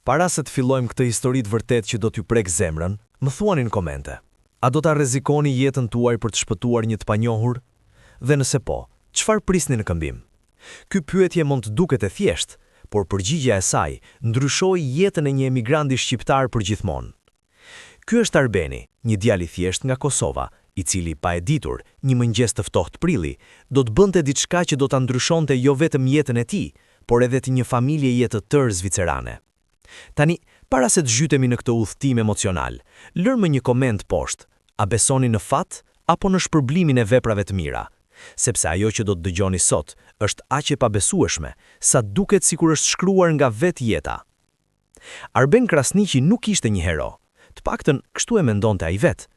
Para se të fillojmë këtë histori të vërtetë që do t'ju prekë zemrën, më thuani në komente. A do ta rrezikoni jetën tuaj për të shpëtuar një të panjohur? Dhe nëse po, çfarë prisni në këmbim? Ky pyetje mund të duket e thjeshtë, por përgjigja e saj ndryshoi jetën e një emigranti shqiptar përgjithmonë. Ky është Arbeni, një djalë i thjeshtë nga Kosova, i cili, pa e ditur, një mëngjes të ftohtë prilli, do të bënte diçka që do ta ndryshonte jo vetëm jetën e tij, por edhe të një familjeje të tërë zvicerane. Tani, para se të zhytemi në këtë udhëtim emocional, lërmë një koment poshtë. A besoni në fat apo në shpërblimin e veprave të mira? Sepse ajo që do të dëgjoni sot është aq e pabesueshme, sa duket sikur është shkruar nga vetë jeta. Arben Krasniqi nuk ishte një hero. Të paktën, kështu e mendonte ai vetë.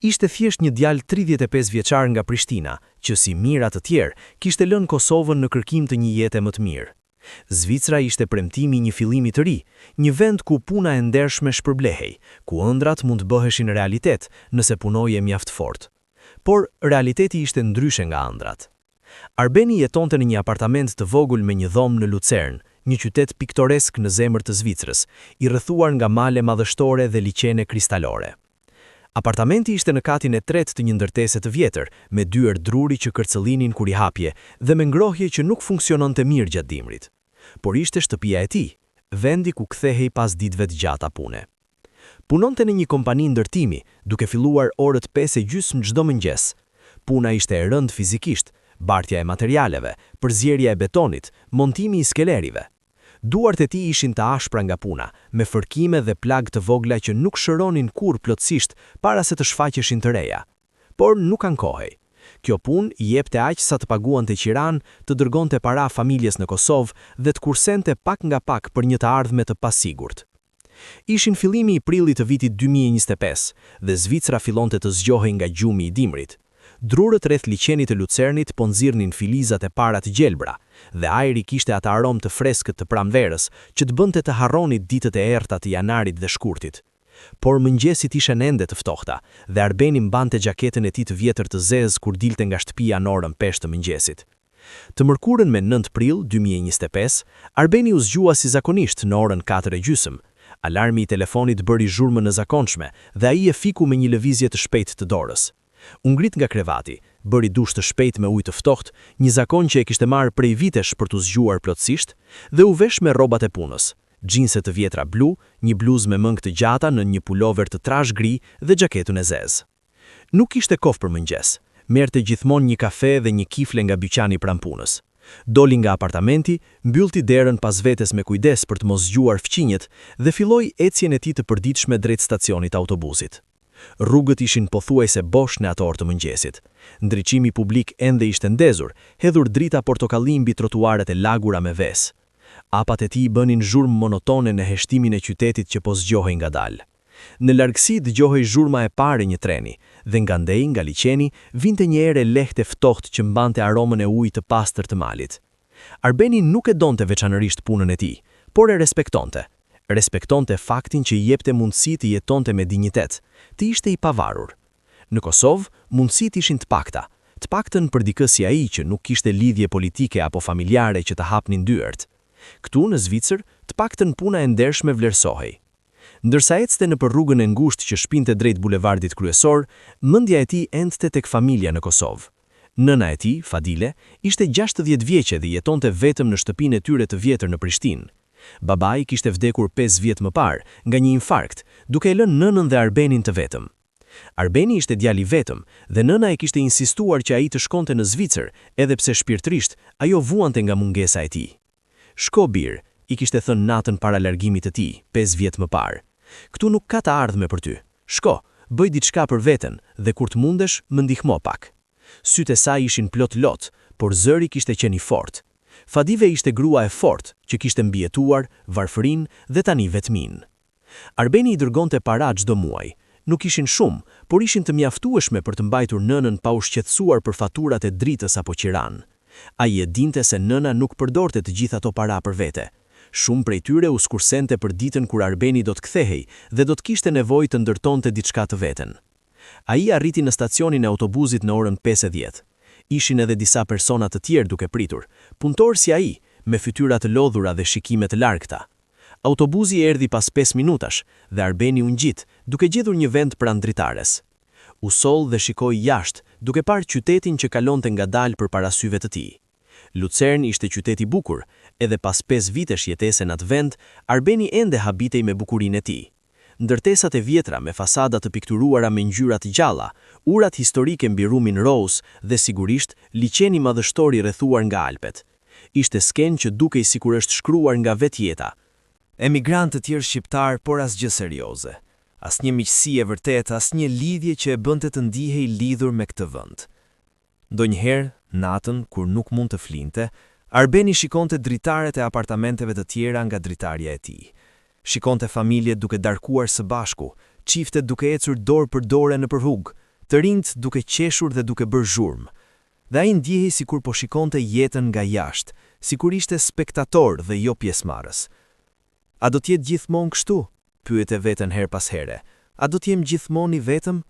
Ishte thjesht një djalë 35 vjeçar nga Prishtina, që si mijëra të tjerë, kishte lënë Kosovën në kërkim të një jete më të mirë. Zvicra ishte premtimi i një fillimi të ri, një vend ku puna e ndershme shpërblehej, ku ëndrrat mund të bëheshin realitet nëse punoje mjaft fort. Por, realiteti ishte ndryshe nga ëndrrat. Arbeni jetonte në një apartament të vogël me një dhomë në Lucern, një qytet piktoresk në zemër të Zvicrës, i rrethuar nga male madhështore dhe liqene kristalore. Apartamenti ishte në katin e tretë të një ndërtese të vjetër, me dyer druri që kërcëllinin kur i hapje dhe me ngrohje që nuk funksiononte mirë gjatë dimrit. Por ishte shtëpia e tij, vendi ku kthehej pas ditëve të gjata pune. Punonte në një kompani ndërtimi, duke filluar orët 5:30 çdo mëngjes. Puna ishte e rëndë fizikisht, bartja e materialeve, përzierja e betonit, montimi i skelerive. Duart e tij ishin të ashpra nga puna, me fërkime dhe plagë të vogla që nuk shëronin kurrë plotësisht para se të shfaqeshin të reja. Por nuk ankohej. Kjo punë i jepte aq sa të paguante qiranë, të dërgonte para familjes në Kosovë dhe të kursente pak nga pak për një të ardhme të pasigurt. Ishin fillimi i prillit të vitit 2025 dhe Zvicra fillonte të zgjohej nga gjumi i dimrit. Drurët rreth liqenit të Lucernit po nxirrnin filizat e para të gjelbra, dhe ajri kishte atë aromë të freskët të pranverës që të bënte të harronit ditët e errëta të janarit dhe shkurtit. Por mëngjeset ishin ende të ftohta, dhe Arbeni mbante xhaketën e tij të vjetër të zezë kur dilte nga shtëpia në orën 5 të mëngjesit. Të mërkurën me 9 prill 2025, Arbeni u zgjua si zakonisht në orën 4:30. Alarmi i telefonit bëri zhurmën e zakonshme dhe ai e fiku me një lëvizje të shpejtë të dorës. U ngrit nga krevati, bëri dush të shpejtë me ujë të ftohtë, një zakon që e kishte marrë prej vitesh për t'u zgjuar plotësisht, dhe u vesh me rrobat e punës, xhinse të vjetra blu, një bluzë me mëngë të gjata nën një pulover të trashë gri dhe xhaketën e zezë. Nuk kishte kohë për mëngjes. Merrte gjithmonë një kafe dhe një kifle nga dyqani pranë punës. Doli nga apartamenti, mbyllti derën pas vetes me kujdes për të mos zgjuar fqinjët dhe filloi ecjen e tij të përditshme drejt stacionit të autobusit. Rrugët ishin pothuajse bosh në atë orë të mëngjesit. Ndriçimi publik ende ishte ndezur, hedhur drita portokalli mbi trotuaret e lagura me vesë. Hapat e tij bënin zhurmë monotone në heshtimin e qytetit që po zgjohej ngadalë. Në largësi dëgjohej zhurma e parë e një treni, dhe nga andej, nga liqeni, vinte një erë e lehtë e ftohtë që mbante aromën e ujit të pastër të malit. Arbeni nuk e donte veçanërisht punën e tij, por e respektonte. Respektonte faktin që i jepte mundësi të jetonte me dinjitet, të ishte i pavarur. Në Kosovë, mundësitë ishin të pakta, të paktën për dikë si ai që nuk kishte lidhje politike apo familjare që të hapnin dyert. Këtu, në Zvicër, të paktën puna e ndershme vlerësohej. Ndërsa ecte nëpër rrugën e ngushtë që shpinte drejt bulevardit kryesor, mendja e tij endte tek familja në Kosovë. Nëna e tij, Fadile, ishte 60 vjeçe dhe jetonte vetëm në shtëpinë e tyre të vjetër në Prishtinë. Babai kishte vdekur pesë vjet më parë, nga një infarkt, duke e lënë nënën dhe Arbenin të vetëm. Arbeni ishte djali i vetëm dhe nëna e kishte insistuar që ai të shkonte në Zvicër, edhe pse shpirtërisht ajo vuante nga mungesa e tij. Shko bir, i kishte thënë natën para largimit të tij, pesë vjet më parë. Këtu nuk ka të ardhme për ty. Shko, bëj diçka për veten dhe kur të mundesh, më ndihmo pak. Sytë e saj ishin plot lot, por zëri kishte qenë i fortë. Fadile ishte grua e fortë, që kishte mbijetuar varfërinë dhe tani vetminë. Arbeni i dërgonte para çdo muaj. Nuk ishin shumë, por ishin të mjaftueshme për të mbajtur nënën pa u shqetësuar për faturat e dritës apo qiranë. Ai e dinte se nëna nuk përdorte të gjithë ato para për vete. Shumë prej tyre u kursente për ditën kur Arbeni do të kthehej dhe do të kishte nevojë të ndërtonte diçka të veten. Ai arriti në stacionin e autobusit në orën 5:10. Ishin edhe disa persona të tjerë duke pritur, punëtorë si ai, me fytyra të lodhura dhe shikime të largëta. Autobusi erdhi pas pesë minutash dhe Arbeni u ngjit, duke gjetur një vend pranë dritares. U soll dhe shikoi jashtë, duke parë qytetin që kalonte ngadalë përpara syve të tij. Lucern ishte qytet i bukur, edhe pas pesë vitesh jetese në atë vend, Arbeni ende habitej me bukurinë e tij. Ndërtesat e vjetra me fasada të pikturuara me ngjyra të gjalla, urat historike mbi lumin Reuss dhe sigurisht, liqeni madhështor i rrethuar nga Alpet. Ishte skenë që dukej sikur është shkruar nga vetë jeta. Emigrantë të tjerë shqiptarë, por asgjë serioze. Asnjë miqësi e vërtetë, asnjë lidhje që e bënte të ndihej lidhur me këtë vend. Ndonjëherë, natën, kur nuk mund të flinte, Arbeni shikonte dritaret e apartamenteve të tjera nga dritarja e tij. Shikonte familjet duke darkuar së bashku, çiftet duke ecur dorë për dore nëpër rrugë, të rinjtë duke qeshur dhe duke bërë zhurmë. Dhe ai ndjehej sikur po shikonte jetën nga jashtë, sikur ishte spektator dhe jo pjesëmarrës. A do të jetë gjithmonë kështu? Pyeste veten herë pas here. A do të jem gjithmonë i vetëm?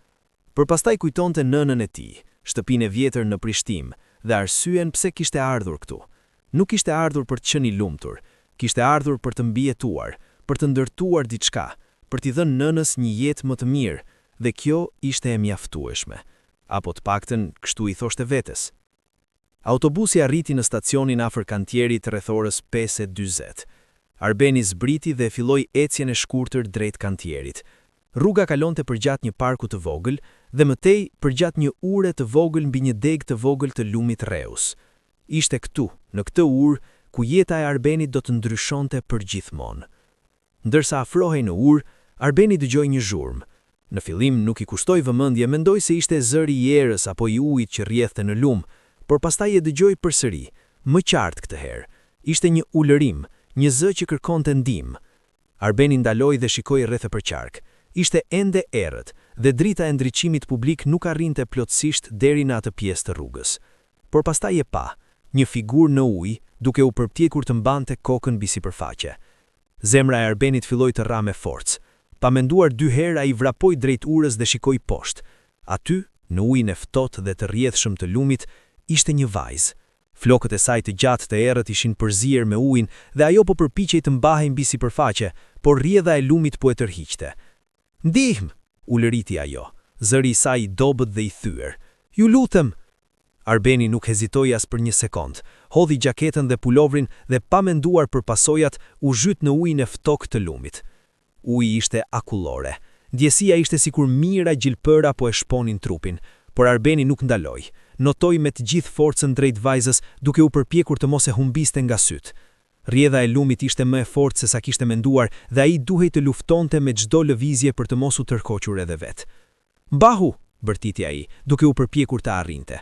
Por pastaj kujtonte nënën e tij, shtëpinë e vjetër në Prishtinë dhe arsyen pse kishte ardhur këtu. Nuk kishte ardhur për të qenë i lumtur, kishte ardhur për të mbijetuar, për të ndërtuar diçka, për t'i dhënë nënës një jetë më të mirë, dhe kjo ishte e mjaftueshme. Apo të paktën, kështu i thoshte vetes. Autobusi arriti në stacionin afër kantierit rreth orës 5:40. Arbeni zbriti dhe filloi ecjen e shkurtër drejt kantierit. Rruga kalonte përgjatë një parku të vogël dhe më tej përgjatë një ure të vogël mbi një degë të vogël të lumit Reus. Ishte këtu, në këtë urë, ku jeta e Arbenit do të ndryshonte përgjithmonë. Ndërsa afrohej në urë, Arbeni dëgjoi një zhurmë. Në fillim nuk i kushtoi vëmendje, mendoi se ishte zëri i erës apo i ujit që rrjedhte në lumë, por pastaj e dëgjoi përsëri, më qartë këtë herë. Ishte një ulërimë, një zë që kërkonte ndihmë. Arbeni ndaloi dhe shikoi rreth e përqark. Ishte ende errët dhe drita e ndriçimit publik nuk arrinte plotësisht deri në atë pjesë të rrugës. Por pastaj e pa, një figurë në ujë, duke u përpjekur të mbante kokën mbi sipërfaqe. Zemra e Arbenit filloi të rrahë me forcë. Pa menduar dy herë ai vrapoi drejt urës dhe shikoi poshtë. Aty, në ujin e ftohtë dhe të rrjedhshëm të lumit, ishte një vajzë. Flokët e saj të gjatë të errët ishin përzier me ujin dhe ajo po përpiqej të mbahej mbi sipërfaqe, por rrjedha e lumit po e tërhiqte. Ndihmë! ulëriti ajo, zëri i saj i dobët dhe i thyer. Ju lutem! Arbeni nuk hezitoi as për një sekondë. Hodhi xhaketën dhe pulovrin dhe pa menduar për pasojat, u zhyt në ujin e ftohtë të lumit. Uji ishte akullore. Ndjesia ishte sikur mijëra gjilpëra po e shponin trupin, por Arbeni nuk ndaloi. Notoi me të gjithë forcën drejt vajzës, duke u përpjekur të mos e humbiste nga sytë. Rrjedha e lumit ishte më e fortë se sa kishte menduar dhe ai duhej të luftonte me çdo lëvizje për të mos u tërhoqur edhe vetë. Mbahu! bërtiti ai, duke u përpjekur ta arrinte.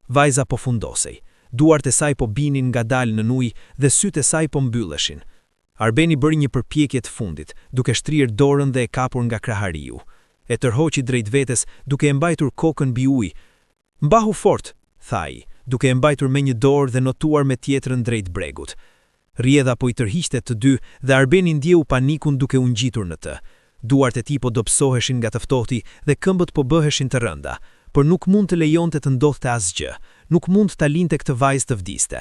Vajza po fundosej. Duart e saj po binin ngadalë nën ujë dhe sytë e saj po mbylleshin. Arbeni bëri një përpjekje të fundit, duke shtrirë dorën dhe e kapur nga krahariu. E tërhoqi drejt vetes, duke e mbajtur kokën mbi ujë. Mbahu fort! tha ai, duke e mbajtur me një dorë dhe notuar me tjetrën drejt bregut. Rrjedha po i tërhiqte të dy dhe Arbeni ndjeu panikun duke u ngjitur në të. Duart e tij po dobësoheshin nga të ftohti dhe këmbët po bëheshin të rënda, por nuk mund të lejonte të ndodhte asgjë, nuk mund ta linte këtë vajzë të vdiste.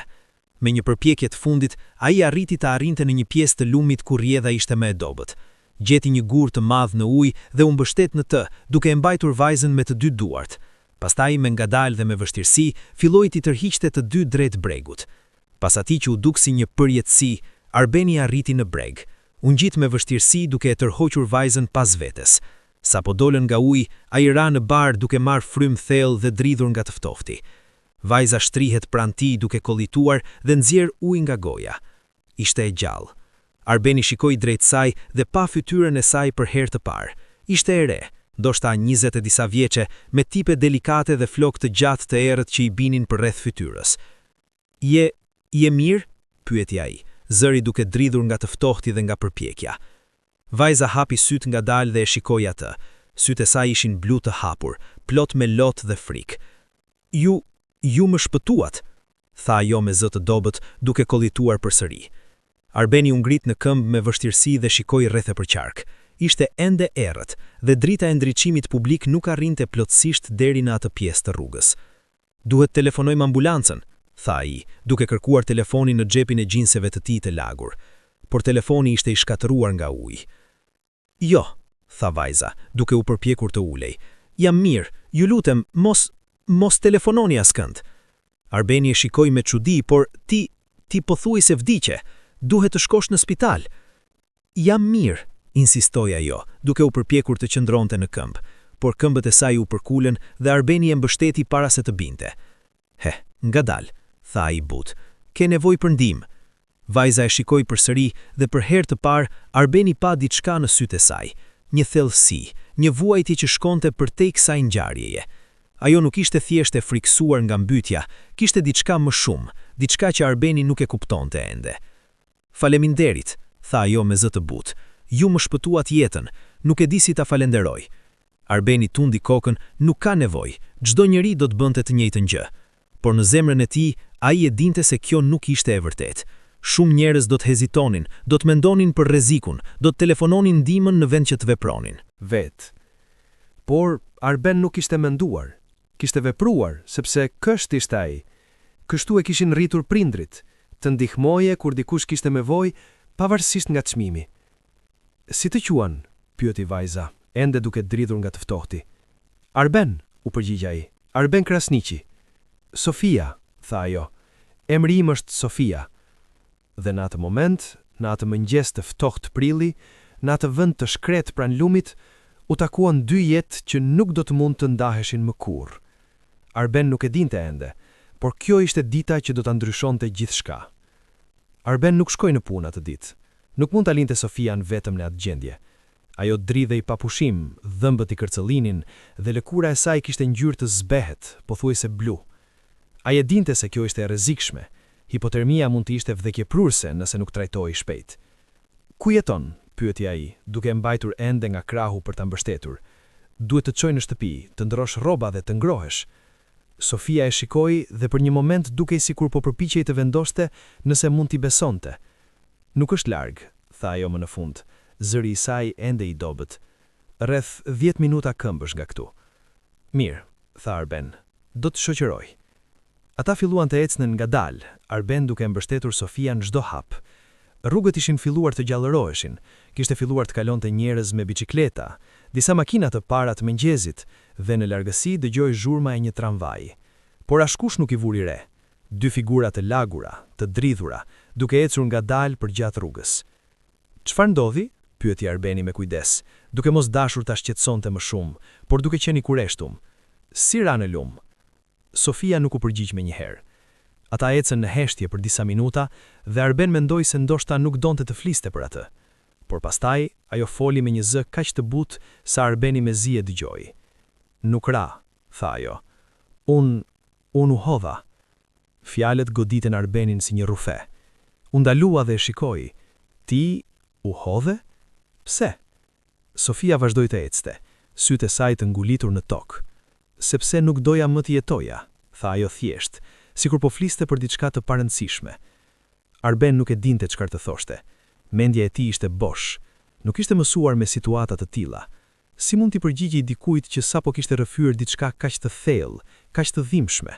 Me një përpjekje të fundit, ai arriti të arrinte në një pjesë të lumit ku rrjedha ishte më e dobët. Gjeti një gur të madh në ujë dhe u mbështet në të, duke e mbajtur vajzën me të dy duart. Pastaj, me ngadalë dhe me vështirësi, filloi t'i tërhiqte të dy drejt bregut. Pas atij që u duk si një përjetësi, Arbeni arriti në breg. U ngjit me vështirësi duke e tërhoqur vajzën pas vetes. Sapo dolën nga uji, ai ra në bar duke marrë frymë thellë dhe dridhur nga të ftohti. Vajza shtrihet pranë tij duke kollituar dhe nxjerrë ujë nga goja. Ishte e gjallë. Arbeni shikoi drejt saj dhe pa fytyrën e saj për herë të parë. Ishte e re, ndoshta njëzet e disa vjeçe, me tipe delikate dhe flokë të gjatë të errët që i binin përreth fytyrës. Je, je mirë? pyeti ai, zëri duke dridhur nga të ftohti dhe nga përpjekja. Vajza hapi sytë ngadalë dhe e shikoi atë. Sytë e saj ishin blu të hapur, plot me lot dhe frikë. Ju, ju më shpëtuat, tha ajo me zë të dobët, duke kollituar përsëri. Arbeni u ngrit në këmbë me vështirësi dhe shikoi rreth e përqark. Ishte ende errët, dhe drita e ndriçimit publik nuk arrinte plotësisht deri në atë pjesë të rrugës. Duhet të telefonojmë ambulancën, tha ai, duke kërkuar telefonin në xhepin e xhinseve të tij të lagur. por telefoni ishte i shkatërruar nga uji. Jo, tha vajza, duke u përpjekur të ulej. Jam mirë, ju lutem, mos, mos telefononi askënd. Arbeni e shikoi me çudi, por ti, ti pothuajse vdiqe. Duhet të shkosh në spital. Jam mirë, insistoi ajo, duke u përpjekur të qëndronte në këmbë, por këmbët e saj u përkulën dhe Arbeni e mbështeti para se të binte. He, ngadalë, tha ai butë. Ke nevojë për ndihmë. Vajza e shikoi përsëri dhe për herë të parë Arbeni pa diçka në sytë e saj, një thellësi, një vuajtje që shkonte përtej kësaj ngjarjeje. Ajo nuk ishte thjesht e frikësuar nga mbytja, kishte diçka më shumë, diçka që Arbeni nuk e kuptonte ende. Faleminderit, tha ajo me zë të butë. Ju më shpëtuat jetën, nuk e di si ta falenderoj. Arbeni tundi kokën, nuk ka nevojë, çdo njeri do të bënte të njëjtën gjë. Por në zemrën e tij, ai e dinte se kjo nuk ishte e vërtetë. Shumë njerëz do të hezitonin, do të mendonin për rrezikun, do të telefononin ndihmën në vend që të vepronin. Vetë. Por, Arben nuk kishte menduar. Kishte vepruar, sepse kështu ishte ai. Kështu e kishin rritur prindërit, të ndihmoje kur dikush kishte nevojë, pavarësisht nga çmimi. Si të quan? pyeti vajza, ende duke dridhur nga të ftohti. Arben, u përgjigj ai. Arben Krasniqi. Sofia, tha ajo. Emri im është Sofia. Dhe në atë moment, në atë mëngjes të ftohtë prilli, në atë vend të shkretë pranë lumit, u takuan dy jetë që nuk do të mund të ndaheshin më kurrë. Arben nuk e dinte ende, por kjo ishte dita që do ta ndryshonte gjithçka. Arben nuk shkoi në punë atë ditë. Nuk mund ta linte Sofian vetëm në atë gjendje. Ajo dridhej pa pushim, dhëmbët i kërcëllinin dhe lëkura e saj kishte ngjyrë të zbehët, pothuajse blu. Ai e dinte se kjo ishte e rrezikshme. Hipotermia mund të ishte vdekjeprurëse nëse nuk trajtohej shpejt. Ku jeton? pyeti ai, duke e mbajtur ende nga krahu për ta mbështetur. Duhet të të çoj në shtëpi, të ndërrosh rroba dhe të ngrohesh. Sofia e shikoi dhe për një moment dukej sikur po përpiqej të vendoste nëse mund t'i besonte. Nuk është larg, tha ajo më në fund, zëri i saj ende i dobët. Rreth 10 minuta këmbësh nga këtu. Mirë, tha Arben. Do të shoqëroj. Ata filluan të ecnin ngadalë, Arben duke e mbështetur Sofian çdo hap. Rrugët ishin filluar të gjallëroheshin, kishte filluar të kalonte njerëz me biçikleta, disa makina të para të mëngjesit dhe në largësi dëgjohej zhurma e një tramvaji. Por askush nuk i vuri re. Dy figura të lagura, të dridhura, duke ecur ngadalë përgjatë rrugës. Çfarë ndodhi? pyeti Arbeni me kujdes, duke mos dashur ta shqetësonte më shumë, por duke qenë i kureshtum. Si ra në lumë? Sofia nuk u përgjigj menjëherë. Ata ecën në heshtje për disa minuta dhe Arben mendoi se ndoshta nuk donte të fliste për atë. Por pastaj, ajo foli me një zë kaq të butë sa Arbeni mezi e dëgjoi. Nuk ra, tha ajo. Unë, unë u hodha. Fjalët goditën Arbenin si një rrufe. U ndalua dhe e shikoi. Ti u hodhe? Pse? Sofia vazhdoi të ecte, sytë e saj të ngulitur në tokë. Sepse nuk doja më të jetoja, tha ajo thjesht, sikur po fliste për diçka të parëndësishme. Arben nuk e dinte çfarë të thoshte. Mendja e tij ishte bosh. Nuk ishte mësuar me situata të tilla. Si mund t'i përgjigjej dikujt që sapo kishte rrëfyer diçka kaq të thellë, kaq të dhimbshme?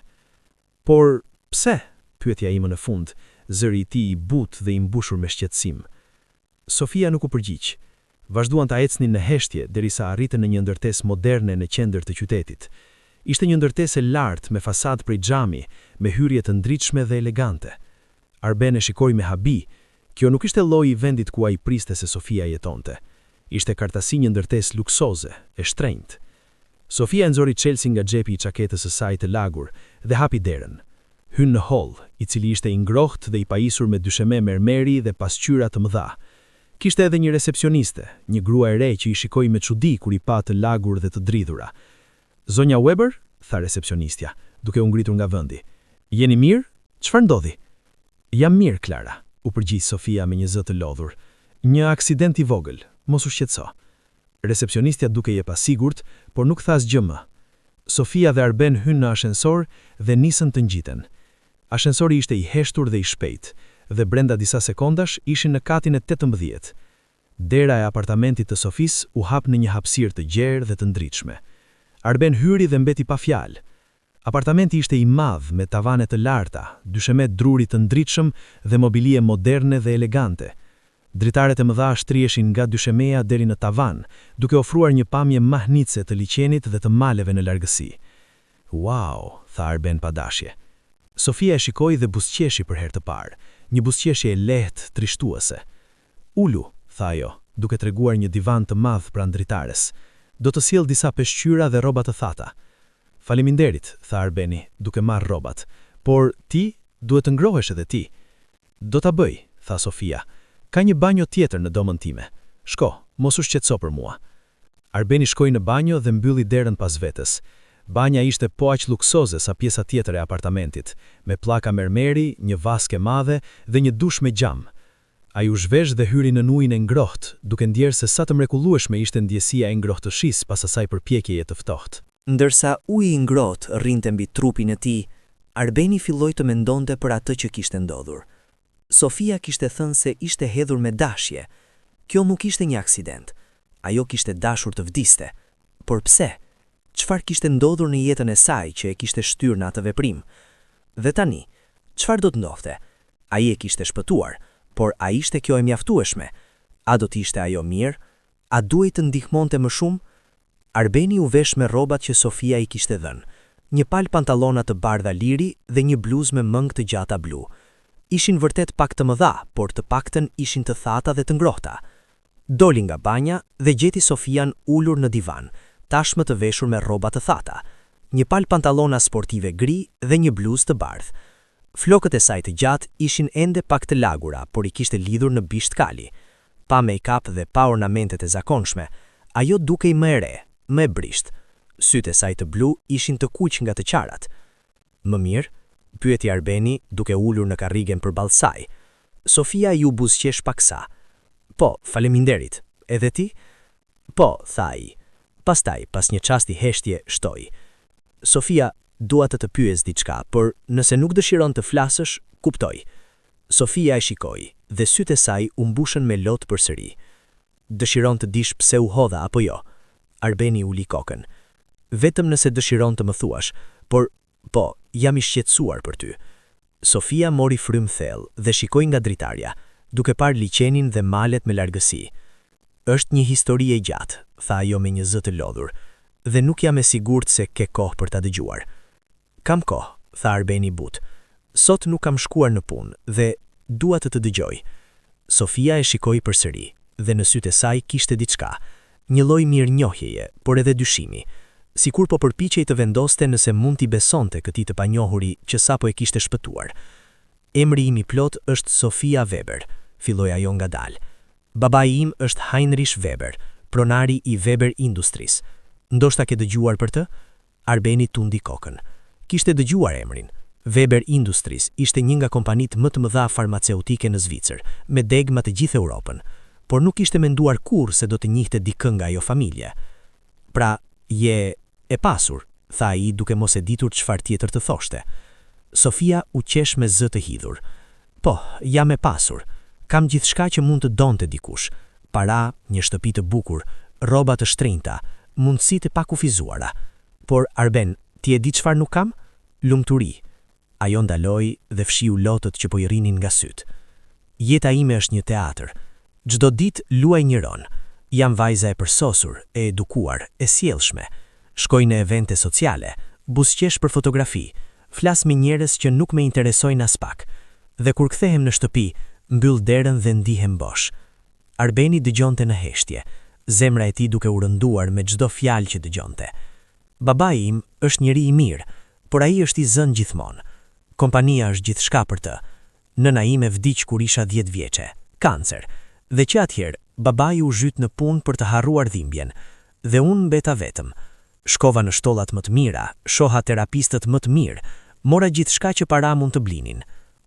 Por, pse? pyeti ai më në fund, zëri i tij i butë dhe i mbushur me shqetësim. Sofia nuk u përgjigj. Vazhduan të ecnin në heshtje derisa arritën në një ndërtesë moderne në qendër të qytetit. Ishte një ndërtesë e lartë me fasadë prej xhami, me hyrje të ndritshme dhe elegante. Arben e shikoi me habi, kjo nuk ishte lloji i vendit ku ai priste se Sofia jetonte. Ishte qartësisht një ndërtesë luksoze, e shtrenjtë. Sofia e nxori çelësin nga xhepi i çaketës së saj të lagur dhe hapi derën. Hynë në holl, i cili ishte i ngrohtë dhe i pajisur me dysheme mermeri dhe pasqyra të mëdha. Kishte edhe një recepsioniste, një grua e re që i shikoi me çudi kur i pa të lagur dhe të dridhura. Zonja Weber, tha recepsionistja, duke u ngritur nga vendi. Jeni mirë? Çfarë ndodhi? Jam mirë, Klara, u përgjigj Sofia me një zë të lodhur. Një aksident i vogël, mos u shqetëso. Recepsionistja dukej e pasigurt, por nuk tha asgjë më. Sofia dhe Arben hynë në ashensor dhe nisën të ngjiten. Ashensori ishte i heshtur dhe i shpejtë, dhe brenda disa sekondash ishin në katin e 18. Dera e apartamentit të Sofisë u hap në një hapësirë të gjerë dhe të ndritshme. Arben hyri dhe mbeti pa fjalë. Apartamenti ishte i madh, me tavane të larta, dysheme druri të ndritshëm dhe mobilie moderne dhe elegante. Dritaret e mëdha shtriheshin nga dyshemeja deri në tavan, duke ofruar një pamje mahnitëse të liqenit dhe të maleve në largësi. Wow, tha Arben pa dashje. Sofia e shikoi dhe buzëqeshi për herë të parë, një buzëqeshje e lehtë, trishtuese. Ulu, tha ajo, duke treguar një divan të madh pranë dritares. Do të sjell disa peshqyra dhe rroba të thata. Faleminderit, tha Arbeni, duke marrë rrobat. Por ti duhet të ngrohesh edhe ti. Do ta bëj, tha Sofia. Ka një banjo tjetër në dhomën time. Shko, mos u shqetëso për mua. Arbeni shkoi në banjo dhe mbylli derën pas vetes. Banja ishte po aq luksoze sa pjesa tjetër e apartamentit, me pllaka mermeri, një vaskë e madhe dhe një dush me xham. Ai u zhvesh dhe hyri nën ujin e ngrohtë, duke ndjerë se sa të mrekullueshme ishte ndjesia e ngrohtëshisë pas asaj përpjekjeje të ftohtë. Ndërsa uji i ngrohtë rrinte mbi trupin e tij, Arbeni filloi të mendonte për atë që kishte ndodhur. Sofia kishte thënë se ishte hedhur me dashje. Kjo nuk ishte një aksident. Ajo kishte dashur të vdiste. Por pse? Çfarë kishte ndodhur në jetën e saj që e kishte shtyrë në atë veprim? Dhe tani, çfarë do të ndodhte? Ai e kishte shpëtuar, por a ishte kjo e mjaftueshme? A do të ishte ajo mirë? A duhej të ndihmonte më shumë? Arbeni u vesh me rrobat që Sofia i kishte dhënë, një palë pantallona të bardha liri dhe një bluzë me mëngë të gjata blu. Ishin vërtet pak të mëdha, por të paktën ishin të thata dhe të ngrohta. Doli nga banja dhe gjeti Sofian ulur në divan, tashmë të veshur me rroba të thata, një palë pantallona sportive gri dhe një bluzë të bardhë. Flokët e saj të gjatë ishin ende pak të lagura, por i kishte lidhur në bisht kali. Pa make-up dhe pa ornamentet e zakonshme, ajo dukej më e re, më e brishtë. Sytë e saj të blu ishin të kuq nga të qarat. Më mirë? pyeti Arbeni, duke ulur në karrigen përballë saj. Sofia iu buzëqesh paksa. Po, faleminderit. Edhe ti? Po, tha ai. Pastaj, pas një çasti heshtje, shtoi. Sofia, dua të të pyes diçka, por nëse nuk dëshiron të flasësh, kuptoj. Sofia e shikoi dhe sytë e saj u mbushën me lot përsëri. Dëshiron të dish pse u hodha apo jo? Arbeni uli kokën. Vetëm nëse dëshiron të më thuash, por po, jam i shqetësuar për ty. Sofia mori frymë thellë dhe shikoi nga dritarja, duke parë liqenin dhe malet me largësi. Është një histori e gjatë, tha ajo me një zë të lodhur, dhe nuk jam e sigurt se ke kohë për ta dëgjuar. Kam kohë, tha Arbeni butë. Sot nuk kam shkuar në punë dhe dua të të dëgjoj. Sofia e shikoi përsëri dhe në sytë e saj kishte diçka, një lloj mirënjohjeje, por edhe dyshimi. Sikur po përpiqej të vendoste nëse mund t'i besonte këtij të panjohuri që sapo e kishte shpëtuar. Emri im i plotë është Sofia Weber, filloi ajo ngadalë. Babai im është Heinrich Weber, pronari i Weber Industries. Ndoshta ke dëgjuar për të? Arbeni tundi kokën. Kishte dëgjuar emrin. Weber Industries ishte një nga kompanitë më të mëdha farmaceutike në Zvicër, me degë në të gjithë Europën. Por nuk kishte menduar kurrë se do të njihte dikë nga ajo familje. Pra, je e pasur, tha ai duke mos e ditur çfarë tjetër të thoshte. Sofia u qesh me zë të hidhur. Po, jam e pasur. Kam gjithçka që mund të donte dikush. Para, një shtëpi të bukur, rroba të shtrenjta, mundësi të pakufizuara. Por, Arben, ti e di çfarë nuk kam? Lumturi. Ajo ndaloi dhe fshiu lotët që po i rrinin nga sytë. Jeta ime është një teatr. Çdo ditë luaj një rol. Jam vajza e përsosur, e edukuar, e sjellshme. Shkoj në evente sociale, buzëqesh për fotografi, flas me njerëz që nuk më interesojnë aspak. Dhe kur kthehem në shtëpi, mbyll derën dhe ndihem bosh. Arbeni dëgjonte në heshtje, zemra e tij duke u rënduar me çdo fjalë që dëgjonte. Babai im është njeri i mirë, por ai është i zënë gjithmonë. Kompania është gjithçka për të. Nëna ime vdiq kur isha 10 vjeçe, kancer. Dhe që atëherë, babai u zhyt në punë për të harruar dhimbjen. Dhe unë mbeta vetëm. Shkova në shkollat më të mira, shoha terapistët më të mirë, mora gjithçka që para mund të blinin.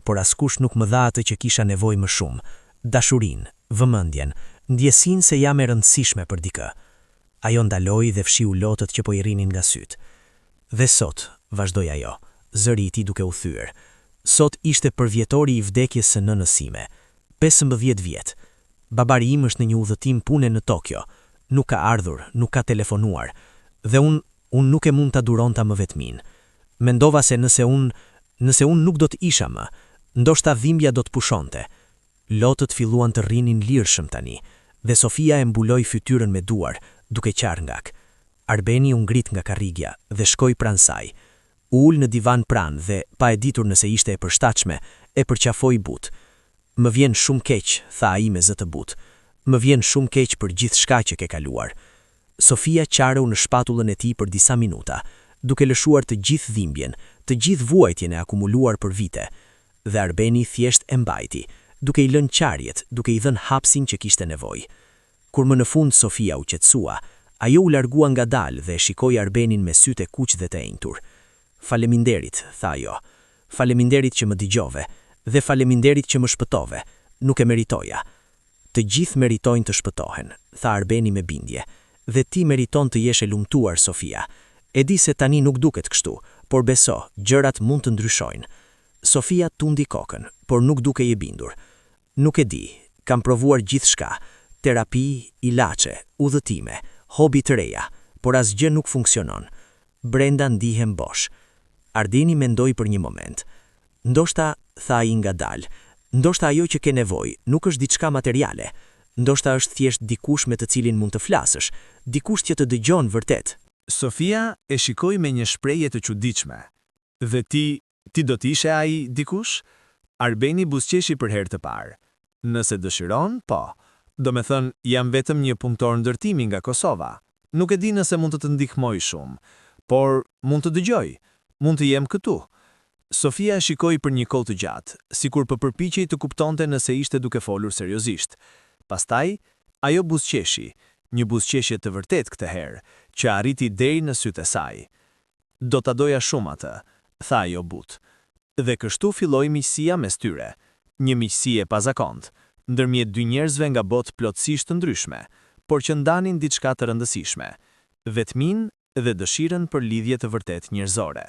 Por askush nuk më dha atë që kisha nevojë më shumë, dashurinë, vëmendjen, ndjesinë se jam e rëndësishme për dikë. Ajo ndaloi dhe fshiu lotët që po i rrinin nga sytë. Dhe sot, vazhdoi ajo, zëri i tij duke u thyer, sot ishte përvjetori i vdekjes së nënës sime. 15 vjet. Babai im është në një udhëtim pune në Tokyo. Nuk ka ardhur, nuk ka telefonuar. Dhe unë, unë nuk e mund ta duronta më vetminë. Mendova se nëse unë, nëse unë nuk do të isha më, ndoshta dhimbja do të pushonte. Lotët filluan të rrinin lirshëm tani, dhe Sofia e mbuloi fytyrën me duar, duke qarë ngak. Arbeni u ngrit nga karrigia dhe shkoi pranë saj. U ul në divan pranë dhe, pa e ditur nëse ishte e përshtatshme, e përqafoi butë. Më vjen shumë keq, tha ai me zë të butë. Më vjen shumë keq për gjithçka që ke kaluar. Sofia qareu në shpatullën e tij për disa minuta, duke lëshuar të gjithë dhimbjen, të gjithë vuajtjen e akumuluar për vite. Dhe Arbeni thjesht e mbajti, duke i lënë qarjet, duke i dhënë hapsin që kishte nevojë. Kur më në fund Sofia u qetësua, ajo u largua ngadalë dhe e shikoi Arbenin me sytë e kuq dhe të enjtur. Faleminderit, tha ajo. Faleminderit që më dëgjove dhe faleminderit që më shpëtove. Nuk e meritoja. Të gjithë meritojnë të shpëtohen, tha Arbeni me bindje. Dhe ti meriton të jesh e lumtuar, Sofia. E di se tani nuk duket kështu, por beso, gjërat mund të ndryshojnë. Sofia tundi kokën, por nuk dukej e bindur. Nuk e di, kam provuar gjithçka, terapi, ilaçe, udhëtime, hobi të reja, por asgjë nuk funksionon. Brenda ndihem bosh. Arbeni mendoi për një moment. Ndoshta, tha ai ngadalë, ndoshta ajo që ke nevojë nuk është diçka materiale. Ndoshta është thjesht dikush me të cilin mund të flasësh, dikush që të dëgjon vërtet. Sofia e shikoi me një shprehje të çuditshme. Dhe ti, ti do të ishe ai dikush? Arbeni buzëqeshi për herë të parë. Nëse dëshiron, po. Do me thënë, jam vetëm një punëtor ndërtimi nga Kosova. Nuk e di nëse mund të të ndihmoj shumë, por mund të dëgjoj, mund të jem këtu. Sofia e shikoi për një kohë të gjatë, sikur po përpiqej të kuptonte nëse ishte duke folur seriozisht. Pastaj, ajo buzëqeshi, një buzëqeshje të vërtetë këtë herë, që arriti deri në sytë e saj. Do ta doja shumë atë, tha ajo butë. Dhe kështu filloi miqësia mes tyre, një miqësi e pazakontë, ndërmjet dy njerëzve nga botë plotësisht të ndryshme, por që ndanin diçka të rëndësishme, vetminë dhe dëshirën për lidhje të vërtetë njerëzore.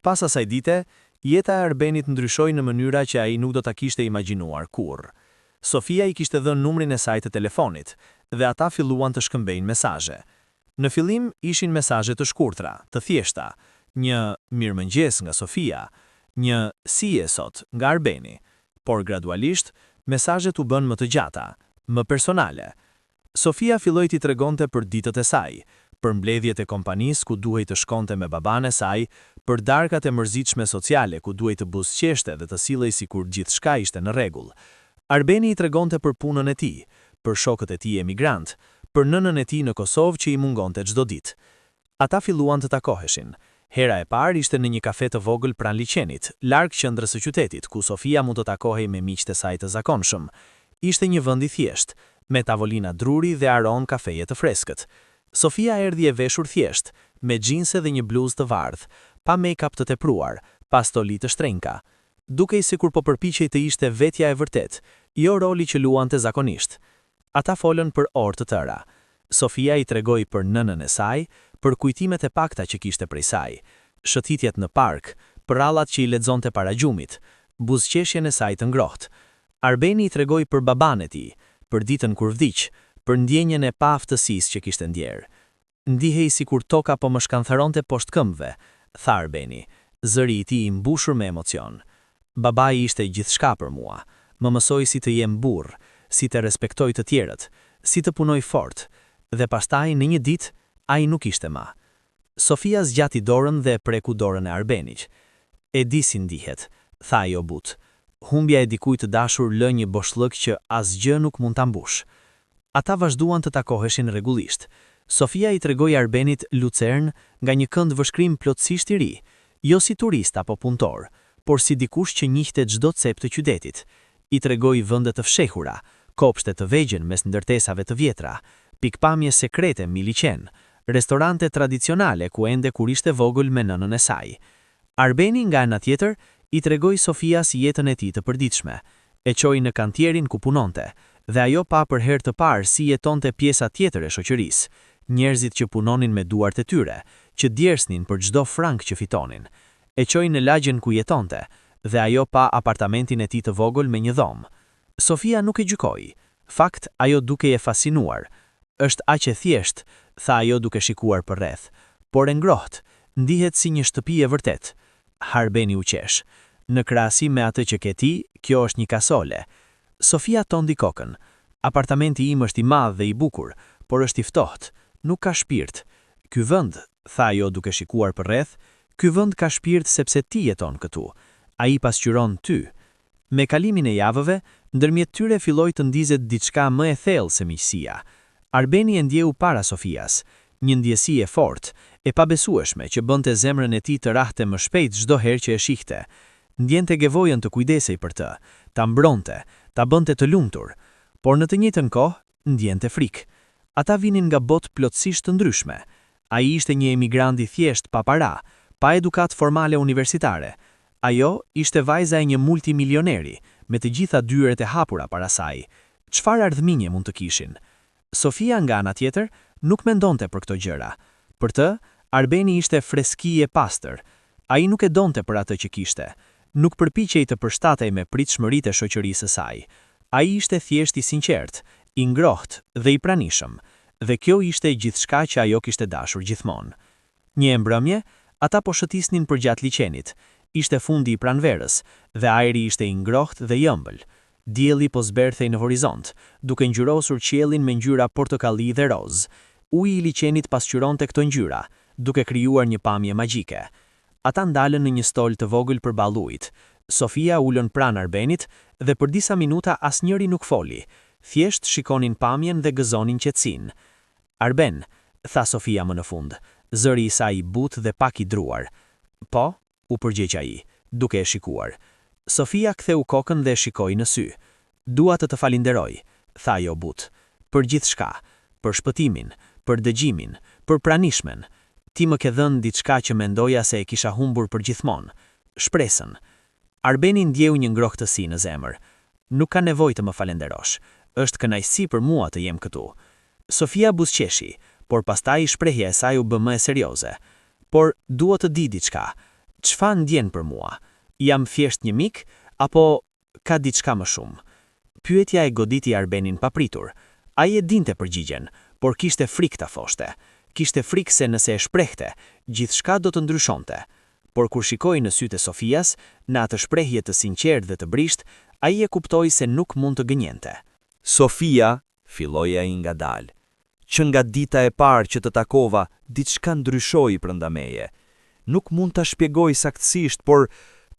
Pas asaj dite, jeta e Arbenit ndryshoi në mënyra që ai nuk do ta kishte imagjinuar kurrë. Sofia i kishte dhënë numrin e saj të telefonit dhe ata filluan të shkëmbejnë mesazhe. Në fillim ishin mesazhe të shkurtra, të thjeshta, një mirëmëngjes nga Sofia, një si je sot nga Arbeni. Por gradualisht, mesazhet u bënë më të gjata, më personale. Sofia filloi t'i tregonte për ditët e saj, për mbledhjet e kompanisë ku duhej të shkonte me babanë e saj, për darkat e mërzitshme sociale ku duhej të buzëqeshte dhe të sillej sikur gjithçka ishte në rregull. Arbeni i tregonte për punën e tij, për shokët e tij emigrantë, për nënën e tij në Kosovë që i mungonte çdo ditë. Ata filluan të takoheshin. Hera e parë ishte në një kafe të vogël pranë liqenit, larg qendrës së qytetit, ku Sofia mund të takohej me miqtë e saj të zakonshëm. Ishte një vend i thjeshtë, me tavolina druri dhe aromë kafeje të freskët. Sofia erdhi e veshur thjesht, me xhinse dhe një bluzë të bardhë, pa make-up të tepruar, pa stoli të shtrenjta. Dukej sikur po përpiqej të ishte vetja e vërtetë, jo roli që luante zakonisht. Ata folën për orë të tëra. Sofia i tregoi për nënën e saj, për kujtimet e pakta që kishte prej saj, shëtitjet në park, përrallat që i lexonte para gjumit, buzëqeshjen e saj të ngrohtë. Arbeni i tregoi për babanë e tij, për ditën kur vdiq, për ndjenjën e paaftësisë që kishte ndjerë. Ndihej sikur toka po më shkatërronte poshtë këmbëve, tha Arbeni, zëri i tij i mbushur me emocion. Babai ishte gjithçka për mua. Më mësoi si të jem burrë, si të respektoj të tjerët, si të punoj fort. Dhe pastaj, në një ditë, ai nuk ishte më. Sofia zgjati dorën dhe e preku dorën e Arbenit. E di si ndihet, tha ajo butë. Humbja e dikujt të dashur lë një boshllëk që asgjë nuk mund ta mbush. Ata vazhduan të takoheshin rregullisht. Sofia i tregoi Arbenit Lucern nga një këndvështrim plotësisht i ri, jo si turist apo punëtor, por si dikush që njihte çdo cep të qytetit. I tregoi vende të fshehura, kopshte të vegjël mes ndërtesave të vjetra, pikëpamje sekrete mbi liqen, restorante tradicionale ku ende kur ishte vogël me nënën e saj. Arbeni nga ana tjetër i tregoi Sofias jetën e tij të përditshme. E çoi në kantierin ku punonte, dhe ajo pa për herë të parë si jetonte pjesa tjetër e shoqërisë, njerëzit që punonin me duart e tyre, që djersnin për çdo frank që fitonin. E çoi në lagjen ku jetonte, dhe ajo pa apartamentin e tij të vogël me një dhomë. Sofia nuk e gjykoi. Fakt, ajo dukej e fascinuar. Është aq e thjeshtë, tha ajo duke shikuar përreth, por e ngrohtë, ndihet si një shtëpi e vërtetë. Arbeni u qesh. Në krahasim me atë që ke ti, kjo është një kasole. Sofia tundi kokën. Apartamenti im është i madh dhe i bukur, por është i ftohtë, nuk ka shpirt. Ky vend, tha ajo duke shikuar përreth, ky vend ka shpirt sepse ti jeton këtu. Ai pasqyron ty. Me kalimin e javëve, ndërmjet tyre filloi të ndizet diçka më e thellë se miqësia. Arbeni e ndjeu para Sofias, një ndjesi e fortë, e pabesueshme që bënte zemrën e tij të rrahte më shpejt çdo herë që e shihte. Ndjente nevojën të kujdesej për të, ta mbronte, ta bënte të lumtur. Por në të njëjtën kohë, ndjente frikë. Ata vinin nga botë plotësisht të ndryshme. Ai ishte një emigrant i thjeshtë pa para, pa edukatë formale universitare. Ajo ishte vajza e një multimilioneri, me të gjitha dyert e hapura para saj. Çfarë ardhmërie mund të kishin? Sofia nga ana tjetër nuk mendonte për këto gjëra. Për të, Arbeni ishte freski e pastër. Ai nuk e donte për atë që kishte. Nuk përpiqej të përshtatej me pritshmëritë e shoqërisë së saj. Ai ishte thjesht i sinqertë, i ngrohtë dhe i pranishëm. Dhe kjo ishte gjithçka që ajo kishte dashur gjithmonë. Një mbrëmje, ata po shëtisnin përgjatë liqenit. Ishte fundi i pranverës dhe ajri ishte i ngrohtë dhe i ëmbël. Dielli po zbërthej në horizont, duke ngjyrosur qiellin me ngjyra portokalli dhe roz. Uji i liqenit pasqyronte këto ngjyra, duke krijuar një pamje magjike. Ata ndalën në një stol të vogël përballë ujit. Sofia u ul pranë Arbenit dhe për disa minuta asnjëri nuk foli. Thjesht shikonin pamjen dhe gëzonin qetësinë. Arben, tha Sofia më në fund, zëri i saj i butë dhe pak i druar. Po, u përgjigj ai, duke e shikuar. Sofia ktheu kokën dhe e shikoi në sy. Dua të të falenderoj, tha ajo butë. Për gjithçka, për shpëtimin, për dëgjimin, për pranishmen. Ti më ke dhënë diçka që mendoja se e kisha humbur për gjithmonë. Shpresën. Arbeni ndjeu një ngrohtësi në zemër. Nuk ka nevojë të më falenderosh. Është kënaqësi për mua të jem këtu. Sofia buzëqeshi, por pastaj shprehja e saj u bë më e serioze. Por dua të di diçka. Çfarë ndjen për mua? Jam thjesht një mik apo ka diçka më shumë? Pyetja e goditi Arbenin papritur. Ai e dinte përgjigjen, por kishte frikë ta thoshte. Kishte frikë se nëse e shprehte, gjithçka do të ndryshonte. Por kur shikoi në sytë e Sofias, në atë shprehje të sinqertë dhe të brishtë, ai e kuptoi se nuk mund të gënjente. Sofia, filloi ai ngadalë. Që nga dita e parë që të takova, diçka ndryshoi brenda meje. Nuk mund ta shpjegoj saktësisht, por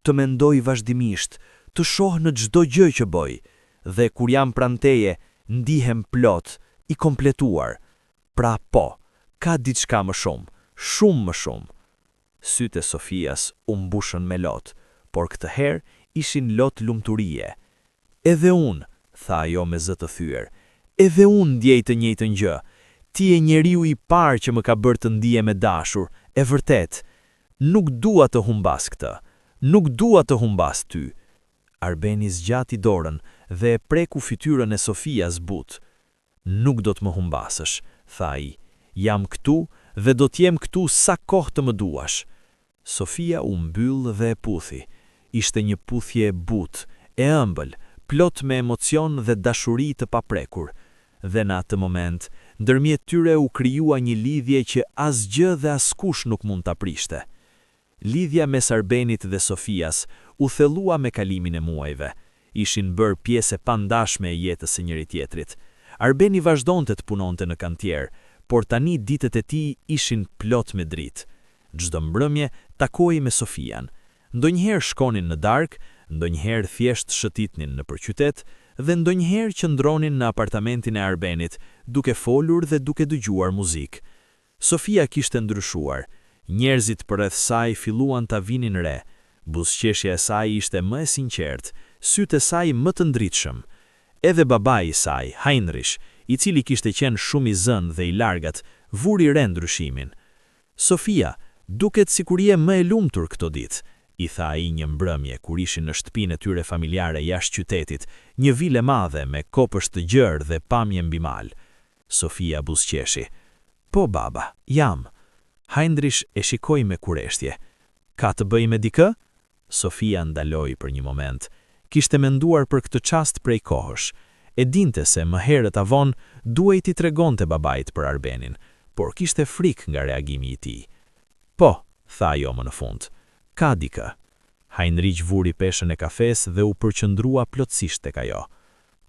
të mendoj vazhdimisht, të shoh në çdo gjë që bëj. Dhe kur jam pranë teje, ndihem plot, i kompletuar. Pra po, ka diçka më shumë, shumë më shumë. Sytë e Sofias u mbushën me lot, por këtë herë ishin lot lumturie. Edhe unë, tha ajo me zë të thyer, edhe unë ndjej të njëjtën gjë. Ti je njeriu i parë që më ka bërë të ndihem e dashur, e vërtetë. Nuk dua të humbas këtë. Nuk dua të humbas ty. Arbeni zgjati dorën dhe e preku fytyrën e Sofias butë. Nuk do të më humbasësh, tha ai. Jam këtu dhe do të jem këtu sa kohë të më duash. Sofia u mbyll dhe e puthi. Ishte një puthje e butë, e ëmbël, plot me emocion dhe dashuri të paprekur. Dhe në atë moment, ndërmjet tyre u krijua një lidhje që asgjë dhe askush nuk mund ta prishte. Lidhja mes Arbenit dhe Sofias u thellua me kalimin e muajve. Ishin bërë pjesë e pandashme e jetës së njëri tjetrit. Arbeni vazhdonte të punonte në kantier, por tani ditët e tij ishin plot me dritë. Çdo mbrëmje takohej me Sofian. Ndonjëherë shkonin në darkë, ndonjëherë thjesht shëtitnin nëpër qytet dhe ndonjëherë qëndronin në apartamentin e Arbenit, duke folur dhe duke dëgjuar muzikë. Sofia kishte ndryshuar. Njerëzit përreth saj filluan ta vinin re. Buzëqeshja e saj ishte më e sinqertë, sytë e saj më të ndritshëm. Edhe babai i saj, Heinrich, i cili kishte qenë shumë i zënë dhe i largët, vuri re ndryshimin. Sofia, duket sikur je më e lumtur këto ditë, i tha ai një mbrëmje kur ishin në shtëpinë e tyre familjare jashtë qytetit, një vilë e madhe me kopësht të gjerë dhe pamje mbi mal. Sofia buzëqeshi. Po baba, jam. Heinrich e shikoi me kureshtje. Ka të bëjë me dikë? Sofia ndaloi për një moment. Kishte menduar për këtë çast prej kohësh. E dinte se më herët a vonë duhej t'i tregonte babait për Arbenin, por kishte frikë nga reagimi i tij. Po, tha ajo më në fund. Ka dikë. Heinrich vuri peshën e kafes dhe u përqendrua plotësisht tek ajo.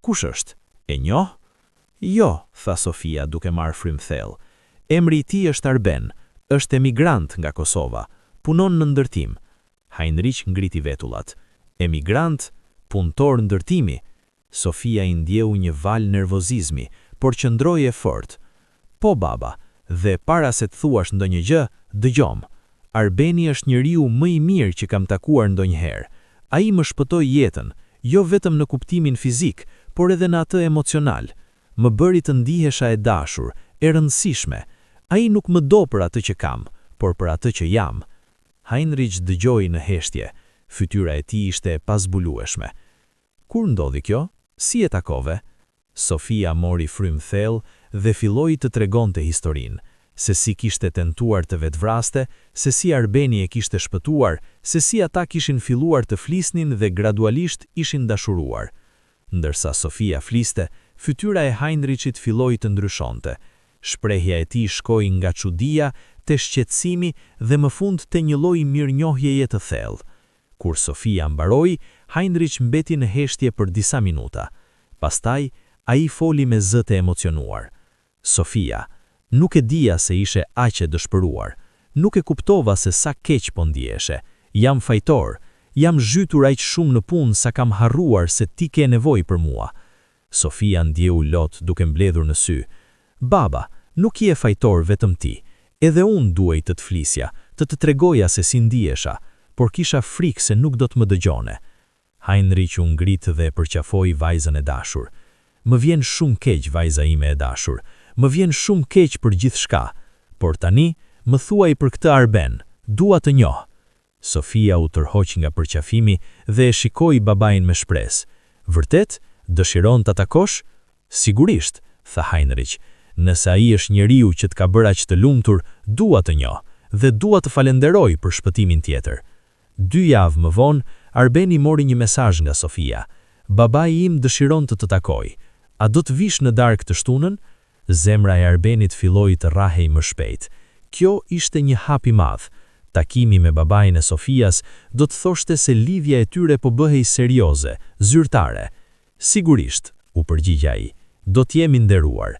Kush është? E njoh? Jo, tha Sofia duke marrë frymë thellë. Emri i tij është Arben, është emigrant nga Kosova, punon në ndërtim. Heinrich ngriti vetullat. Emigrant, punëtor ndërtimi. Sofia i ndjeu një valë nervozizmi, por qëndroi e fortë. Po, baba, dhe para se të thuash ndonjë gjë, dëgjomë. Arbeni është njeriu më i mirë që kam takuar ndonjëherë. Ai më shpëtoi jetën, jo vetëm në kuptimin fizik, por edhe në atë emocional. Më bëri të ndihesha e dashur, e rëndësishme. Ai nuk më do për atë që kam, por për atë që jam. Heinrich dëgjoi në heshtje. Fytyra e tij ishte e pazbulueshme. Kur ndodhi kjo? Si e takove? Sofia mori frymë thellë dhe filloi të tregonte historinë, se si kishte tentuar të vetëvraste, se si Arbeni e kishte shpëtuar, se si ata kishin filluar të flisnin dhe gradualisht ishin dashuruar. Ndërsa Sofia fliste, fytyra e Heinrichit filloi të ndryshonte. Shprehja e tij shkoi nga çudia te shqetësimi dhe më fund te një lloj mirënjohjeje të thellë. Kur Sofia mbaroi, Heinrich mbeti në heshtje për disa minuta. Pastaj, ai foli me zë të emocionuar. Sofia, nuk e dija se ishe aq e dëshpëruar. Nuk e kuptova se sa keq po ndiheshe. Jam fajtor. Jam zhytur aq shumë në punë sa kam harruar se ti ke nevojë për mua. Sofia ndjeu lot duke mbledhur në sy. Baba, nuk je fajtor vetëm ti. Edhe unë duhej të të flisja, të të tregoja se si ndihesha, por kisha frikë se nuk do të më dëgjone. Heinrich u ngrit dhe e përqafoi vajzën e dashur. Më vjen shumë keq, vajza ime e dashur. Më vjen shumë keq për gjithçka. Por tani, më thuaj për këtë Arben, dua të njoh. Sofia u tërhoq nga përqafimi dhe e shikoi babain me shpresë. Vërtet, dëshiron ta takosh? Sigurisht, tha Heinrich. Nëse ai është njeriu që të ka bërë aq të lumtur, dua të njoh dhe dua të falenderoj për shpëtimin tjetër. Dy javë më vonë, Arbeni mori një mesazh nga Sofia. Babai im dëshiron të të takojë. A do të vish në darkë të shtunën? Zemra e Arbenit filloi të rrahej më shpejt. Kjo ishte një hap i madh. Takimi me babain e Sofias do të thoshte se lidhja e tyre po bëhej serioze, zyrtare. Sigurisht, u përgjigj ai, do të jem i nderuar.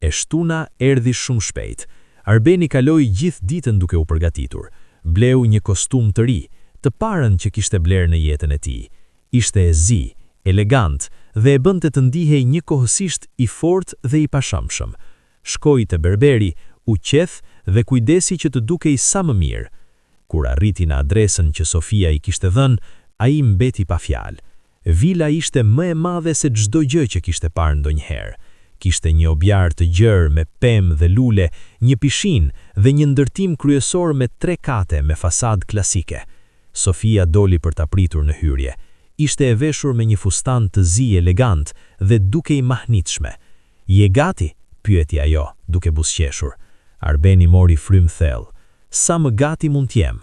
E shtuna erdhi shumë shpejt. Arbeni kaloi gjithë ditën duke u përgatitur. Bleu një kostum të ri, të parën që kishte blerë në jetën e tij. Ishte e zi, elegant dhe e bënte të ndihej njëkohësisht i fortë dhe i pashëmshëm. Shkoi te berberi, u qeth dhe kujdesi që të dukej sa më mirë. Kur arriti në adresën që Sofia i kishte dhënë, ai mbeti pa fjalë. Vila ishte më e madhe se çdo gjë që kishte parë ndonjëherë. Kishte një oborr të gjerë me pemë dhe lule, një pishinë dhe një ndërtim kryesor me tre kate me fasadë klasike. Sofia doli për ta pritur në hyrje. Ishte e veshur me një fustan të zi elegant dhe dukej mahnitshme. Je gati? pyeti ajo, duke buzëqeshur. Arbeni mori frymë thellë. Sa më gati mund të jem?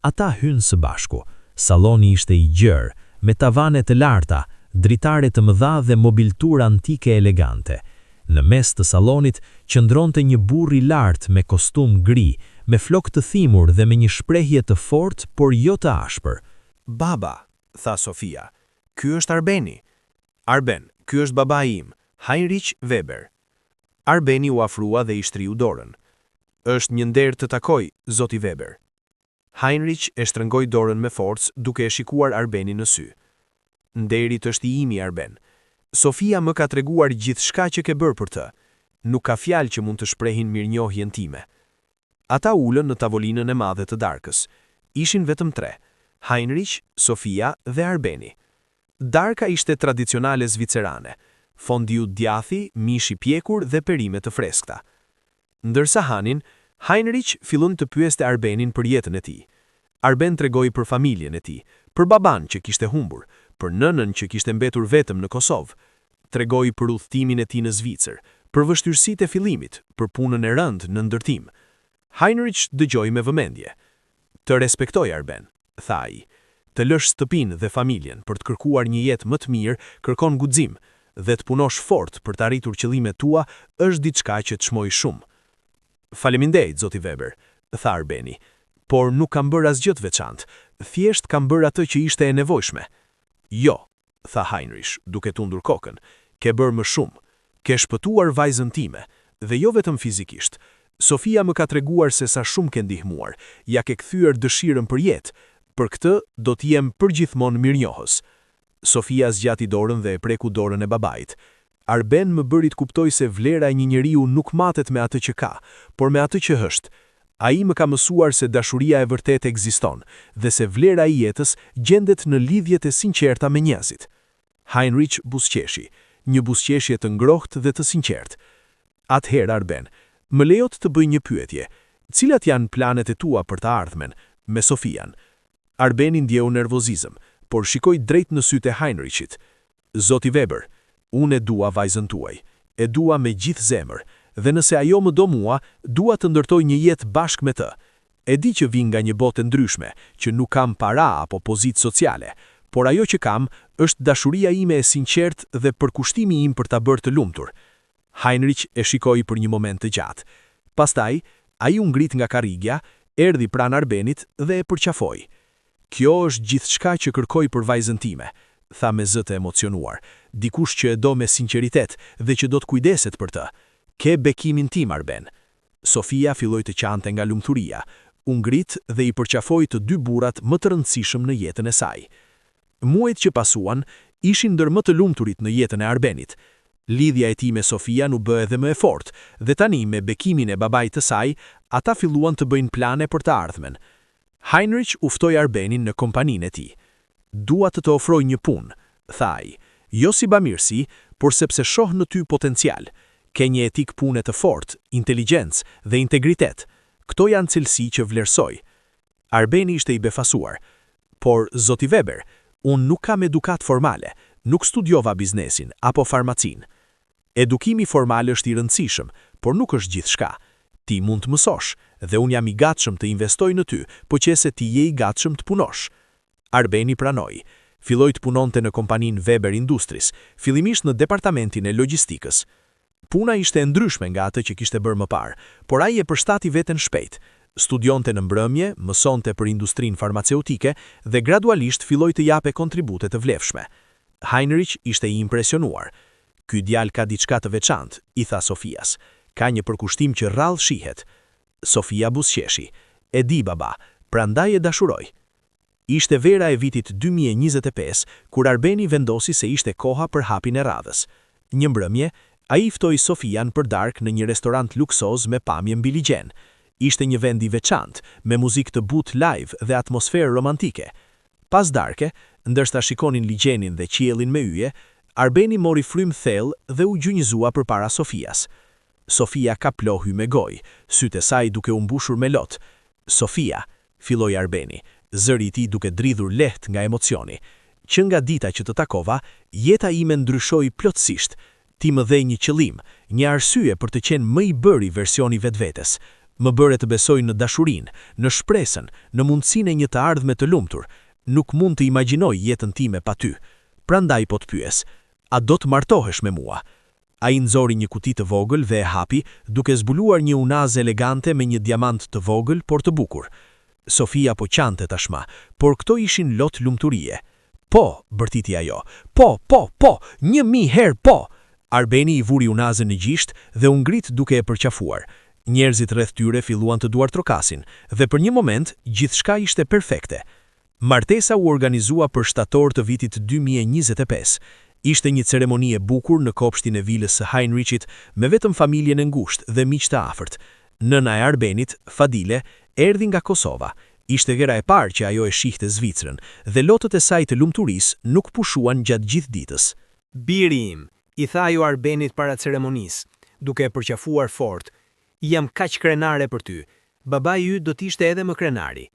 Ata hynë së bashku. Salloni ishte i gjerë, me tavane të larta, dritare të mëdha dhe mobilturë antike elegante. Në mes të sallonit qëndronte një burrë i lartë me kostum gri, me flokë të thimur dhe me një shprehje të fortë, por jo të ashpër. Baba, tha Sofia, ky është Arbeni. Arben, ky është babai im, Heinrich Weber. Arbeni u afrua dhe i shtriu dorën. Është një nder të takoj, zoti Weber. Heinrich e shtrëngoi dorën me forcë duke e shikuar Arbenin në sy. Nderi është i imi, Arben. Sofia më ka treguar gjithçka që ke bërë për të. Nuk ka fjalë që mund të shprehin mirënjohjen time. Ata ulën në tavolinën e madhe të darkës. Ishin vetëm tre, Heinrich, Sofia dhe Arbeni. Darka ishte tradicionale zvicerane, fondiu djathi, mish i pjekur dhe perime të freskëta. Ndërsa hanin, Heinrich fillon të pyeste Arbenin për jetën e tij. Arben tregoi për familjen e tij, për baban që kishte humbur, për nënën që kishte mbetur vetëm në Kosovë. Tregoi për udhëtimin e tij në Zvicër, për vështirësitë e fillimit, për punën e rëndë në ndërtim. Heinrich dëgjoi me vëmendje. Të respektoj Arben, tha ai. Të lësh shtëpinë dhe familjen për të kërkuar një jetë më të mirë kërkon guxim dhe të punosh fort për të arritur qëllimet tua është diçka që të çmoj shumë. Faleminderit, zoti Weber, tha Arbeni, por nuk kam bërë asgjë të veçantë, thjesht kam bërë atë që ishte e nevojshme. Jo. tha Heinrich, duke tundur kokën. Ke bërë më shumë. Ke shpëtuar vajzën time, dhe jo vetëm fizikisht. Sofia më ka treguar se sa shumë ke ndihmuar, ia ke kthyer dëshirën për jetë. Për këtë do të jem përgjithmonë mirënjohës. Sofia zgjati dorën dhe e preku dorën e babait. Arben më bëri të kuptoj se vlera e një njeriu nuk matet me atë që ka, por me atë që është. Ai më ka mësuar se dashuria e vërtetë ekziston dhe se vlera e jetës gjendet në lidhjet e sinqerta me njerëzit. Heinrich buzëqeshi, një buzëqeshje të ngrohtë dhe të sinqertë. Atëherë, Arben, më lejo të të bëj një pyetje. Cilat janë planet e tua për të ardhmen, me Sofian? Arbeni ndjeu nervozizëm, por shikoi drejt në sytë e Heinrichit. Zoti Weber, unë e dua vajzën tuaj. E dua me gjithë zemër. Dhe nëse ajo më do mua, dua të ndërtoj një jetë bashkë me të. E di që vij nga një botë e ndryshme, që nuk kam para apo pozitë sociale, por ajo që kam është dashuria ime e sinqertë dhe përkushtimi im për ta bërë të lumtur. Heinrich e shikoi për një moment të gjatë. Pastaj, ai u ngrit nga karrigia, erdhi pranë Arbenit dhe e përqafoi. Kjo është gjithçka që kërkoj për vajzën time, tha me zë të emocionuar, dikush që e do me sinqeritet dhe që do të kujdeset për të. Ke bekimin tim, Arben. Sofia filloi të qante nga lumturia, u ngrit dhe i përqafoi të dy burrat më të rëndësishëm në jetën e saj. Muajt që pasuan ishin ndër më të lumturit në jetën e Arbenit. Lidhja e tij me Sofian u bë edhe më e fortë dhe tani me bekimin e babait të saj, ata filluan të bëjnë plane për të ardhmen. Heinrich u ftoi Arbenin në kompaninë e tij. Dua të të ofroj një punë, tha ai. Jo si bamirësi, por sepse shoh në ty potencial. Ke një etikë pune të fortë, inteligjencë dhe integritet. Këto janë cilësi që vlerësoj. Arbeni ishte i befasuar. Por, zoti Weber, unë nuk kam edukatë formale, nuk studiova biznesin apo farmacinë. Edukimi formal është i rëndësishëm, por nuk është gjithçka. Ti mund të mësosh, dhe unë jam i gatshëm të investoj në ty, po qe se ti je i gatshëm të punosh. Arbeni pranoi. Filloi të punonte në kompaninë Weber Industries, fillimisht në departamentin e logjistikës. Puna ishte e ndryshme nga atë që kishte bërë më parë, por ai e përshtati veten shpejt. Studionte në mbrëmje, mësonte për industrinë farmaceutike dhe gradualisht filloi të jape kontribute të vlefshme. Heinrich ishte i impresionuar. Ky djalë ka diçka të veçantë, i tha Sofias. Ka një përkushtim që rrallë shihet. Sofia buzëqeshi. E di, baba, prandaj e dashuroj. Ishte vera e vitit 2025, kur Arbeni vendosi se ishte koha për hapin e radhës. Një mbrëmje, ai ftoi Sofian për darkë në një restorant luksoz me pamje mbi ligjen. Ishte një vend i veçantë, me muzikë të butë live dhe atmosferë romantike. Pas darke, ndërsa shikonin ligjenin dhe qiellin me yje, Arbeni mori frymë thellë dhe u gjunjëzua përpara Sofias. Sofia kaploi me gojë, sytë e saj duke u mbushur me lot. Sofia, filloi Arbeni, zëri i tij duke dridhur lehtë nga emocioni. Që nga dita që të takova, jeta ime ndryshoi plotësisht. Ti më dhe një qëllim, një arsye për të qenë më i bëri versioni vetvetes. Më bëre të besoj në dashurinë, në shpresën, në mundësinë e një të ardhme të lumtur. Nuk mund të imagjinoj jetën time pa ty. Prandaj po të pyes, a do të martohesh me mua? Ai nxori një kuti të vogël dhe e hapi, duke zbuluar një unazë elegante me një diamant të vogël, por të bukur. Sofia po qante tashmë, por këto ishin lot lumturie. Po, bërtiti ajo. Po, po, po, 1000 herë po! Arbeni i vuri unazën në gisht dhe u ngrit duke e përqafuar. Njerëzit rreth tyre filluan të duartrokasin dhe për një moment gjithçka ishte perfekte. Martesa u organizua për shtator të vitit 2025. Ishte një ceremoni e bukur në kopshtin e vilës së Heinrichit me vetëm familjen e ngushtë dhe miq të afërt. Nëna e Arbenit, Fadile, erdhi nga Kosova. Ishte hera e parë që ajo e shihte Zvicrën dhe lotët e saj të lumturisë nuk pushuan gjatë gjithë ditës. Biri im, i tha ajo Arbenit para ceremonisë, duke e përqafuar fort, jam kaq krenare për ty. Babai yt do të ishte edhe më krenari.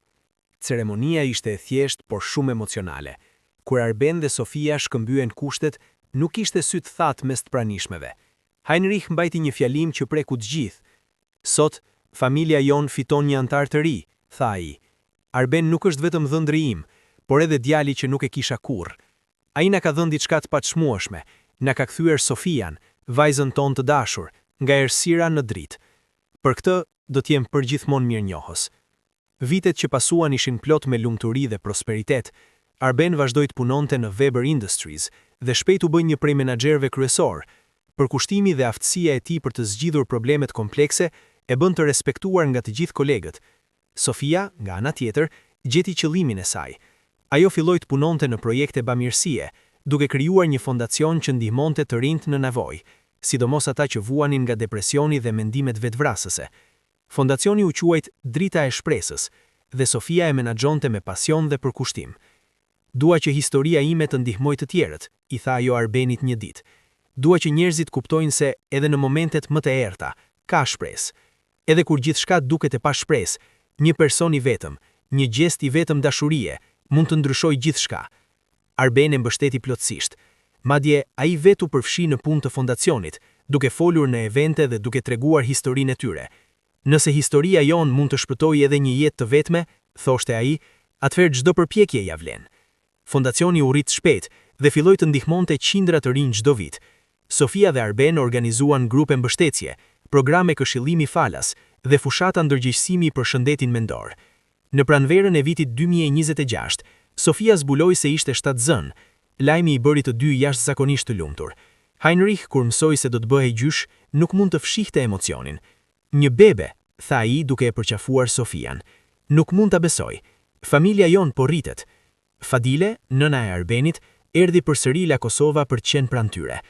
Ceremonia ishte e thjeshtë, por shumë emocionale. Kur Arben dhe Sofia shkëmbyen kushtet, nuk kishte sy të thatë mes të pranishmeve. Heinrich mbajti një fjalim që preku të gjithë. Sot, familja jonë fiton një anëtar të ri, tha ai. Arben nuk është vetëm dhëndri im, por edhe djali që nuk e kisha kurrë. Ai na ka dhënë diçka të paçmueshme, na ka kthyer Sofian, vajzën tonë të dashur, nga errësira në dritë. Për këtë, do të jem përgjithmonë mirënjohës. Vitet që pasuan ishin plot me lumturi dhe prosperitet. Arben vazhdoi të punonte në Weber Industries dhe shpejt u bë një prej menaxherëve kryesorë. Përkushtimi dhe aftësia e tij për të zgjidhur problemet komplekse e bënë të respektuar nga të gjithë kolegët. Sofia, nga ana tjetër, gjeti qëllimin e saj. Ajo filloi të punonte në projekte bamirësie, duke krijuar një fondacion që ndihmonte të rinjtë në nevojë, sidomos ata që vuanin nga depresioni dhe mendimet vetëvrasëse. Fondacioni u quajt Drita e Shpresës dhe Sofia e menaxhonte me pasion dhe përkushtim. Dua që historia ime të ndihmojë të tjerët, i tha ajo Arbenit një ditë. Dua që njerëzit të kuptojnë se, edhe në momentet më të errëta, ka shpresë. Edhe kur gjithçka duket e pashpresë, një person i vetëm, një gjest i vetëm dashurie, mund të ndryshojë gjithçka. Arben e mbështeti plotësisht. Madje, ai vetë u përfshi në punë të fondacionit, duke folur në evente dhe duke treguar historinë e tyre. Nëse historia jonë mund të shpëtojë edhe një jetë të vetme, thoshte ai, atëherë çdo përpjekje ia vlen. Fondacioni u rrit shpejt dhe filloi të ndihmonte qindra të rinj çdo vit. Sofia dhe Arben organizuan grupe mbështetje, programe këshillimi falas dhe fushata ndërgjegjësimi për shëndetin mendor. Në pranverën e vitit 2026, Sofia zbuloi se ishte shtatzënë. Lajmi i bëri të dy jashtëzakonisht të lumtur. Heinrich, kur mësoi se do të bëhej gjysh, nuk mund të fshihte emocionin. Një bebe, tha ai duke e përqafuar Sofian. Nuk mund ta besoj. Familja jonë po rritet. Fadile, nëna e Arbenit, erdhi përsëri nga Kosova për të qenë pranë tyre.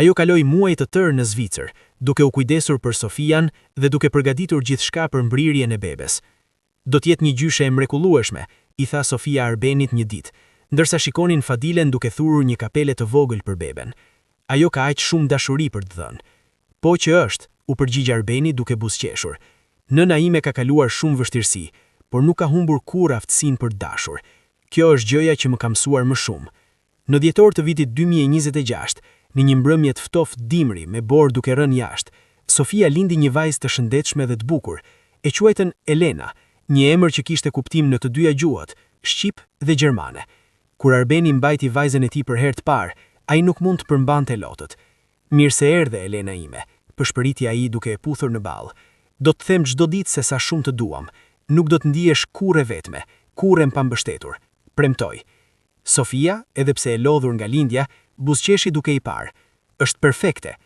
Ajo kaloi muaj të tërë në Zvicër, duke u kujdesur për Sofian dhe duke përgatitur gjithçka për mbrirjen e bebes. Do të jetë një gjyshe e mrekullueshme, i tha Sofia Arbenit një ditë, ndërsa shikonin Fadilen duke thurur një kapele të vogël për beben. Ajo ka aq shumë dashuri për të dhënë. Po që është, u përgjigj Arbeni duke buzëqeshur. Nëna ime ka kaluar shumë vështirësi, por nuk ka humbur kurrë aftësinë për të dashur. Kjo është gjëja që më ka mësuar më shumë. Në dhjetor të vitit 2026, në një mbrëmje të ftohtë dimri me borë duke rënë jashtë, Sofia lindi një vajzë të shëndetshme dhe të bukur. E quajtën Elena, një emër që kishte kuptim në të dyja gjuhët, shqip dhe gjermane. Kur Arbeni mbajti vajzën e tij për herë të parë, ai nuk mund të përmbante lotët. Mirë se erdhe, Elena ime, pëshpëriti ai duke e puthur në ballë. Do të them çdo ditë se sa shumë të duam. Nuk do të ndihesh kurrë e vetme, kurrë e pambështetur. Premtoj. Sofia, edhe pse e lodhur nga lindja, buzëqeshi duke i parë. Është perfekte.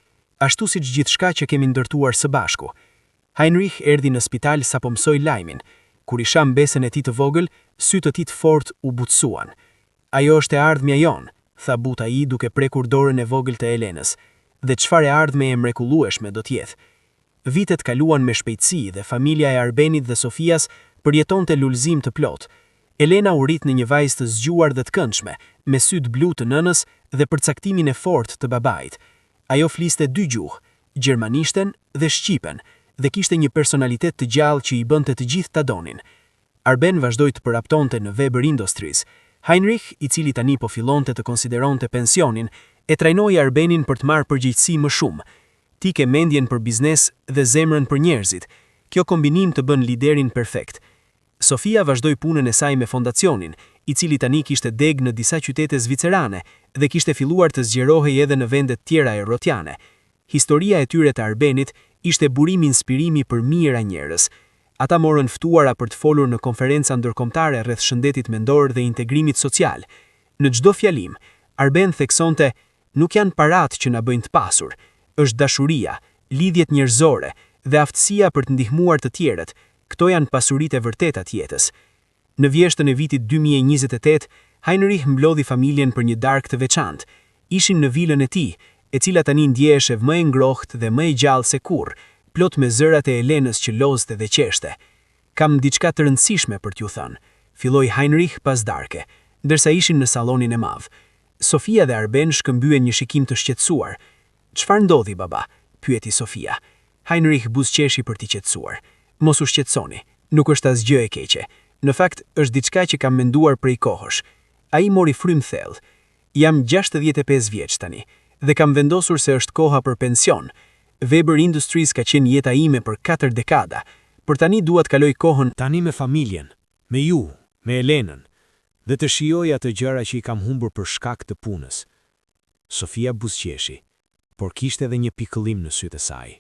Ashtu siç gjithçka që kemi ndërtuar së bashku. Heinrich erdhi në spital sapo mësoi lajmin. Kur i sha mbesën e tij të vogël, sytë e tij të fortë u butësuan. Ajo është e ardhmja jonë, tha butë ai duke prekur dorën e vogël të Elenës. Dhe çfarë e ardhme e mrekullueshme do të jetë. Vitet kaluan me shpejtësi dhe familja e Arbenit dhe Sofias përjetonte lulëzim të plotë. Elena u rrit në një vajzë të zgjuar dhe të këndshme, me sytë blu të nënës dhe përcaktimin e fortë të babait. Ajo fliste dy gjuhë, gjermanishten dhe shqipen, dhe kishte një personalitet të gjallë që i bënte të gjithë ta donin. Arben vazhdoi të përaptonte në Weber Industries. Heinrich, i cili tani po fillonte të konsideronte pensionin, e trajnoi Arbenin për të marrë përgjegjësi më shumë. Ti ke mendjen për biznes dhe zemrën për njerëzit. Kjo kombinim të bën liderin perfekt. Sofia vazhdoi punën e saj me fondacionin, i cili tani kishte degë në disa qytete zvicerane dhe kishte filluar të zgjerohej edhe në vende të tjera europiane. Historia e tyre të Arbenit ishte burim inspirimi për mijëra njerëz. Ata morën ftuara për të folur në konferenca ndërkombëtare rreth shëndetit mendor dhe integrimit social. Në çdo fjalim, Arben theksonte, Nuk janë paratë që na bëjnë të pasur, është dashuria, lidhjet njerëzore dhe aftësia për të ndihmuar të tjerët, këto janë pasuritë e vërteta të jetës. Në vjeshtën e vitit 2028, Heinrich mblodhi familjen për një darkë të veçantë. Ishin në vilën e tij, e cila tani ndjeheshe më e ngrohtë dhe më e gjallë se kurrë, plot me zërat e Elenës që lozte dhe qeshte. Kam diçka të rëndësishme për t'ju thënë, filloi Heinrich pas darke, ndërsa ishin në sallonin e madh. Sofia dhe Arben shkëmbyen një shikim të shqetësuar. Çfarë ndodhi, baba? pyeti Sofia. Heinrich buzëqeshi për t'i qetësuar. Mos u shqetësoni, nuk është asgjë e keqe. Në fakt, është diçka që kam menduar prej kohësh. Ai mori frymë thellë. Jam 65 vjeç tani dhe kam vendosur se është koha për pension. Weber Industries ka qenë jeta ime për katër dekada, por tani dua të kaloj kohën Tani me familjen, me ju, me Elenën, dhe të shijoj ato gjëra që i kam humbur për shkak të punës. Sofia buzëqeshi, por kishte edhe një pikëllim në sytë e saj.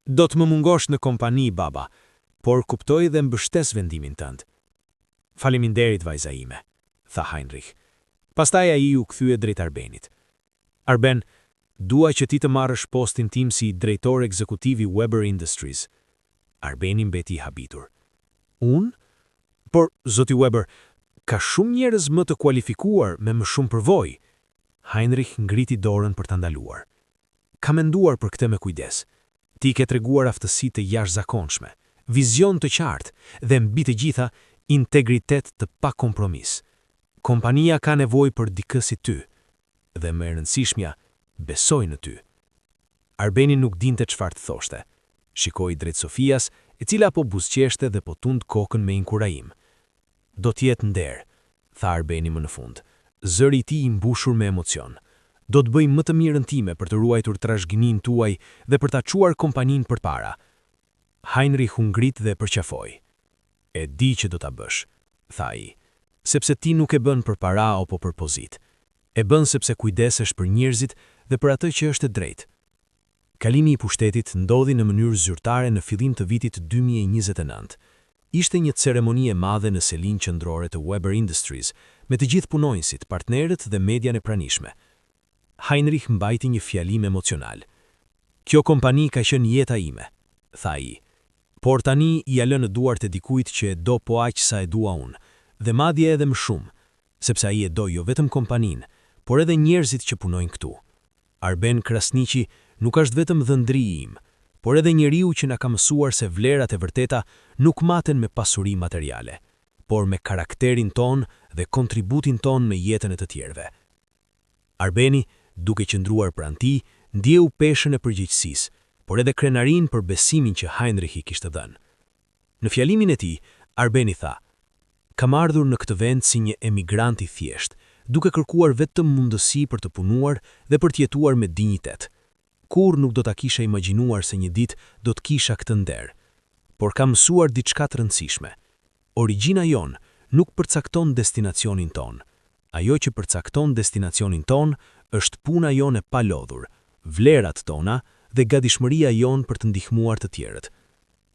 Do të më mungosh në kompani, baba, por kuptoj dhe mbështes vendimin tënd. Faleminderit vajza ime, tha Heinrich. Pastaj ai u kthye drejt Arbenit. Arben, dua që ti të marrësh postin tim si drejtor ekzekutiv i Weber Industries. Arbeni mbeti i habitur. Unë? Por, zoti Weber, ka shumë njerëz më të kualifikuar me më shumë përvojë. Heinrich ngriti dorën për ta ndaluar. Kam menduar për këtë me kujdes. Ti ke treguar aftësi të jashtëzakonshme, vizion të qartë dhe mbi të gjitha integritet të pakompromis. Kompania ka nevojë për dikë si ty. Dhe më e rëndësishmja, besoj në ty. Arbeni nuk dinte çfarë të thoshte. Shikoi drejt Sofias, e cila po buzëqeshte dhe po tund kokën me inkurajim. Do të jetë nder, tha Arbeni më në fund, zëri i tij i mbushur me emocion. Do të bëj më të mirën time për të ruajtur trashëgiminë tuaj dhe për ta çuar kompaninë përpara. Heinrich u ngrit dhe e përqafoi. E di që do ta bësh, tha ai, sepse ti nuk e bën për para apo për pozitë. E bën sepse kujdesesh për njerëzit dhe për atë që është e drejtë. Kalimi i pushtetit ndodhi në mënyrë zyrtare në fillim të vitit 2029. Ishte një ceremoni e madhe në selinë qendrore të Weber Industries, me të gjithë punonjësit, partnerët dhe median e pranishme. Heinrich mbajti një fjalim emocional. Kjo kompani ka qenë jeta ime, tha ai. Por tani ia lë në duart e dikujt që e do po aq sa e dua unë, dhe madje edhe më shumë, sepse ai e do jo vetëm kompaninë, por edhe njerëzit që punojnë këtu. Arben Krasniqi nuk është vetëm dhëndri im, por edhe njeriu që na ka mësuar se vlerat e vërteta nuk maten me pasuri materiale, por me karakterin tonë dhe kontributin tonë në jetën e të tjerëve. Arbeni, duke qëndruar pranë tij, ndjeu peshën e përgjegjësisë, por edhe krenarinë për besimin që Heinrichi kishte dhënë. Në fjalimin e tij, Arbeni tha, Kam ardhur në këtë vend si një emigrant i thjeshtë, duke kërkuar vetëm mundësi për të punuar dhe për të jetuar me dinjitet. Kurrë nuk do ta kisha imagjinuar se një ditë do të kisha këtë nder. Por kam mësuar diçka të rëndësishme. Origjina jonë nuk përcakton destinacionin tonë. Ajo që përcakton destinacionin tonë është puna jonë e palodhur, vlerat tona dhe gatishmëria jonë për të ndihmuar të tjerët.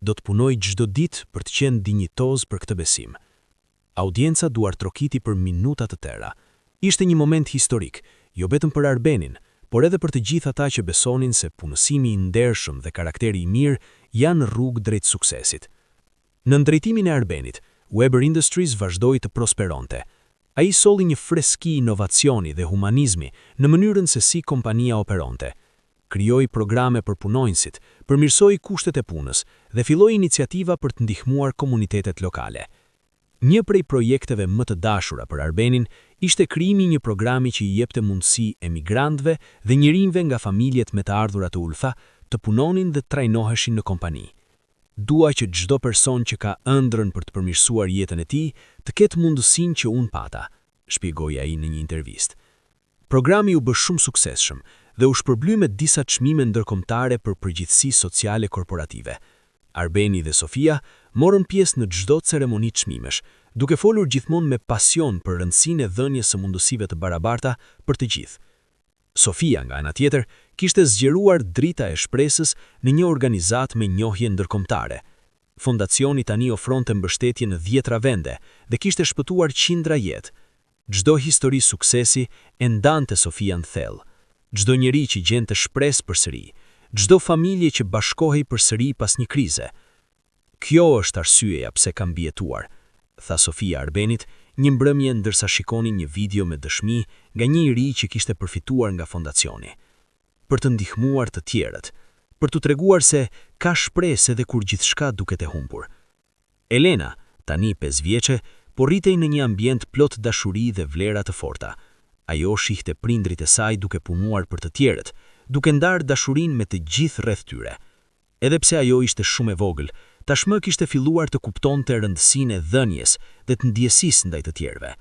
Do të punoj çdo ditë për të qenë dinjitoz për këtë besim. Audienca duartrokiti për minuta të tëra. Ishte një moment historik, jo vetëm për Arbenin, por edhe për të gjithë ata që besonin se punësimi i ndershëm dhe karakteri i mirë janë rrugë drejt suksesit. Nën drejtimin e Arbenit, Weber Industries vazhdoi të prosperonte. Ai solli një freski inovacioni dhe humanizmi në mënyrën se si kompania operonte. Krijoi programe për punonjësit, përmirësoi kushtet e punës dhe filloi iniciativa për të ndihmuar komunitetet lokale. Një prej projekteve më të dashura për Arbenin ishte krijimi i një programi që i jepte mundësi emigrantëve dhe njerëzve nga familjet me të ardhura të ulëta të punonin dhe trajnoheshin në kompani. Dua që çdo person që ka ëndrrën për të përmirësuar jetën e tij të ketë mundësinë që unë pata, shpjegoi ai në një intervistë. Programi u bë shumë suksesshëm dhe u shpërbly me disa çmime ndërkombëtare për përgjegjësi sociale korporative. Arbeni dhe Sofia morën pjesë në çdo ceremoni çmimesh, duke folur gjithmonë me pasion për rëndësinë e dhënies së mundësive të barabarta për të gjithë. Sofia, nga ana tjetër, kishte zgjeruar Drita e Shpresës në një organizatë me njohje ndërkombëtare. Fondacioni tani ofronte mbështetje në dhjetra vende dhe kishte shpëtuar qindra jetë. Çdo histori suksesi e ndante Sofian thellë. Çdo njeri që gjente shpresë përsëri, çdo familje që bashkohej përsëri pas një krize. Kjo është arsyeja pse kam mbijetuar, tha Sofia Arbenit një mbrëmje ndërsa shikonin një video me dëshmi nga një i ri që kishte përfituar nga fondacioni. Për të ndihmuar të tjerët, për t'u treguar se ka shpresë edhe kur gjithçka duket e humbur. Elena, tani 5 vjeçe, po rritej në një ambient plot dashuri dhe vlera të forta. Ajo shihte prindrit e saj duke punuar për të tjerët, duke ndarë dashurinë me të gjithë rreth tyre. Edhe pse ajo ishte shumë e vogël, tashmë kishte filluar të kuptonte rëndësinë e dhënies dhe të ndjesisë ndaj të tjerëve.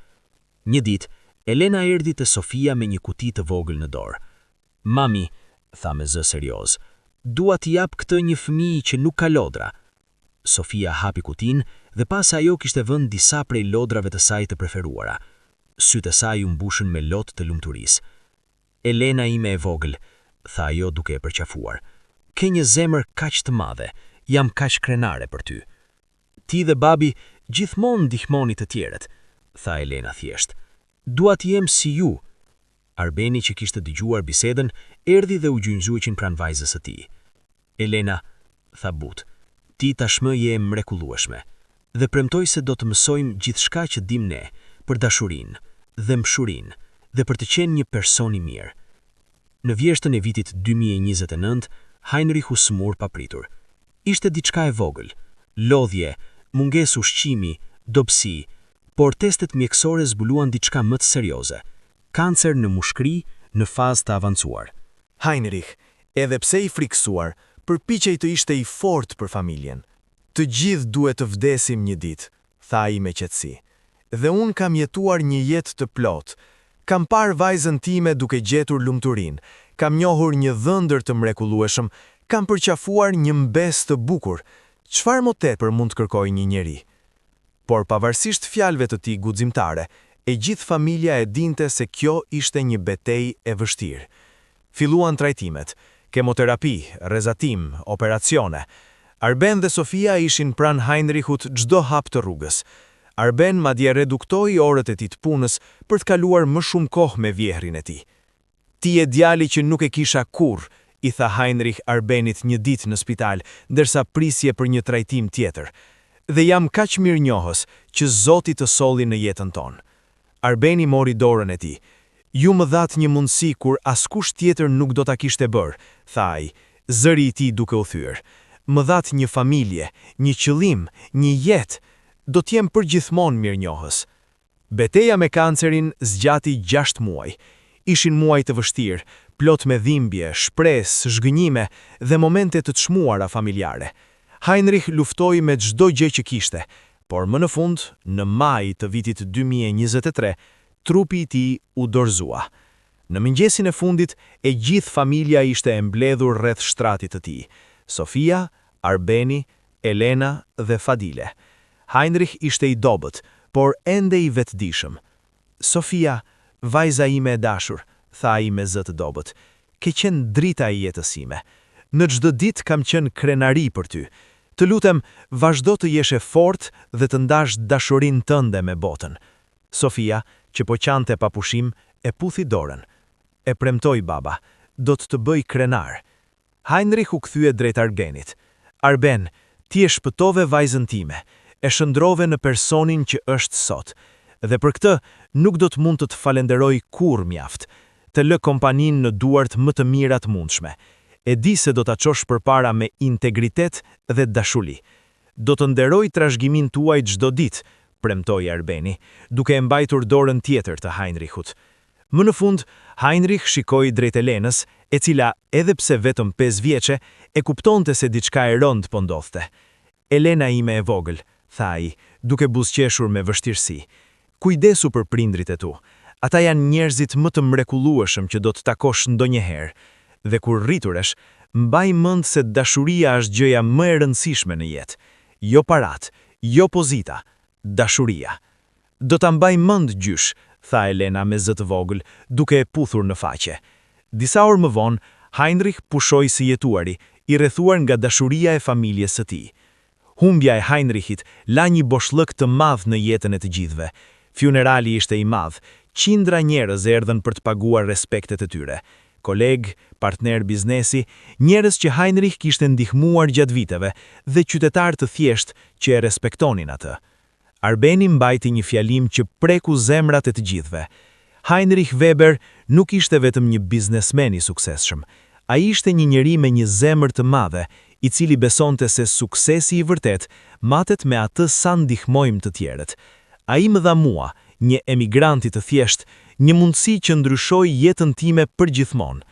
Një ditë, Elena erdhi te Sofia me një kuti të vogël në dorë. Mami, tha me zë serioz, dua t'i jap këtë një fëmijë që nuk ka lodra. Sofia hapi kutinë dhe pa se ajo kishte vënë disa prej lodrave të saj të preferuara. Sytë e saj u mbushën me lot të lumturisë. Elena ime e vogël, tha ajo duke e përqafuar. Ke një zemër kaq të madhe, jam kaq krenare për ty. Ti dhe babi gjithmonë ndihmoni të tjerët, tha Elena thjesht. Dua të jem si ju. Arbeni që kishte dëgjuar bisedën, erdhi dhe u gjunjëzua pranë vajzës së tij. Elena, tha butë, ti tashmë je e mrekullueshme. Dhe premtoj se do të mësojmë gjithçka që dim ne për dashurinë, dhembshurinë dhe për të qenë një person i mirë. Në vjeshtën e vitit 2029, Heinrich u sëmur papritur. Ishte diçka e vogël, lodhje, mungesë ushqimi, dobësi, por testet mjekësore zbuluan diçka më të serioze, kancer në mushkri në fazë të avancuar. Heinrich, edhe pse i frikësuar, përpiqej të ishte i fortë për familjen. Të gjithë duhet të vdesim një ditë, tha ai me qetësi. Dhe unë kam jetuar një jetë të plotë. Kam parë vajzën time duke gjetur lumturinë, kam njohur një dhëndër të mrekullueshëm, kam përqafuar një mbesë të bukur. Çfarë më tepër mund të kërkojë një njeri? Por pavarësisht fjalëve të tij guximtare, e gjithë familja e dinte se kjo ishte një betejë e vështirë. Filluan trajtimet, kemoterapi, rrezatim, operacione. Arben dhe Sofia ishin pranë Heinrichut çdo hap të rrugës. Arben madje reduktoi orët e tij të punës për të kaluar më shumë kohë me vjehrrin e tij. Ti je djali që nuk e kisha kurrë, i tha Heinrich Arbenit një ditë në spital, ndërsa prisje për një trajtim tjetër. Dhe jam kaq mirënjohës që Zoti të solli në jetën tonë. Arbeni mori dorën e tij. Ju më dhatë një mundësi kur askush tjetër nuk do ta kishte bërë, tha ai, zëri i tij duke u thyer. Më dhatë një familje, një qëllim, një jetë. Do të jem përgjithmonë mirënjohës. Beteja me kancerin zgjati 6 muaj. Ishin muaj të vështirë, plot me dhimbje, shpresë, zhgënjime dhe momente të çmuara familjare. Heinrich luftoi me çdo gjë që kishte, por më në fund, në maj të vitit 2023, trupi i tij u dorëzua. Në mëngjesin e fundit, e gjithë familja ishte e mbledhur rreth shtratit të tij. Sofia, Arbeni, Elena dhe Fadile. Heinrich ishte i dobët, por ende i vetëdijshëm. Sofia, vajza ime e dashur, tha ai me zë të dobët, ke qenë drita e jetës sime. Në çdo ditë kam qenë krenari për ty. Të lutem, vazhdo të jesh e fortë dhe të ndash dashurinë tënde me botën. Sofia, që po qante pa pushim, e puthi dorën. E premtoj, baba, do të të bëj krenar. Heinrich u kthye drejt Arbenit. Arben, ti e shpëtove vajzën time, e shndërrove në personin që është sot. Dhe për këtë nuk do të mund të të falenderoj kurrë mjaft. Të lë kompaninë në duart më të mira të mundshme. E di se do ta çosh përpara me integritet dhe dashuri. Do të nderoj trashëgiminë tuaj çdo ditë, premtoi Arbeni, duke e mbajtur dorën tjetër të Heinrichut. Më në fund, Heinrich shikoi drejt Elenës, e cila, edhe pse vetëm 5 vjeçe, e kuptonte se diçka e rëndë po ndodhte. Elena ime e vogël, tha ai, duke buzëqeshur me vështirësi. Kujdesu për prindrit e tu. Ata janë njerëzit më të mrekullueshëm që do të takosh ndonjëherë. Dhe kur rrituresh, mbaj mend se dashuria është gjëja më e rëndësishme në jetë. Jo paratë, jo pozita, dashuria. Do ta mbaj mend, gjysh, tha Elena me zë të vogël, duke e puthur në faqe. Disa orë më vonë, Heinrich pushoi së jetuari, i rrethuar nga dashuria e familjes së tij. Humbja e Heinrichit la një boshllëk të madh në jetën e të gjithëve. Funerali ishte i madh, qindra njerëz erdhën për të paguar respektet e tyre. Kolegë, partnerë biznesi, njerëz që Heinrich kishte ndihmuar gjatë viteve dhe qytetarë të thjeshtë që e respektonin atë. Arbeni mbajti një fjalim që preku zemrat e të gjithëve. Heinrich Weber nuk ishte vetëm një biznesmen i suksesshëm. Ai ishte një njeri me një zemër të madhe, i cili besonte se suksesi i vërtetë matet me atë sa ndihmojmë të tjerët. Ai më dha mua, një emigranti të thjeshtë, një mundësi që ndryshoi jetën time përgjithmonë.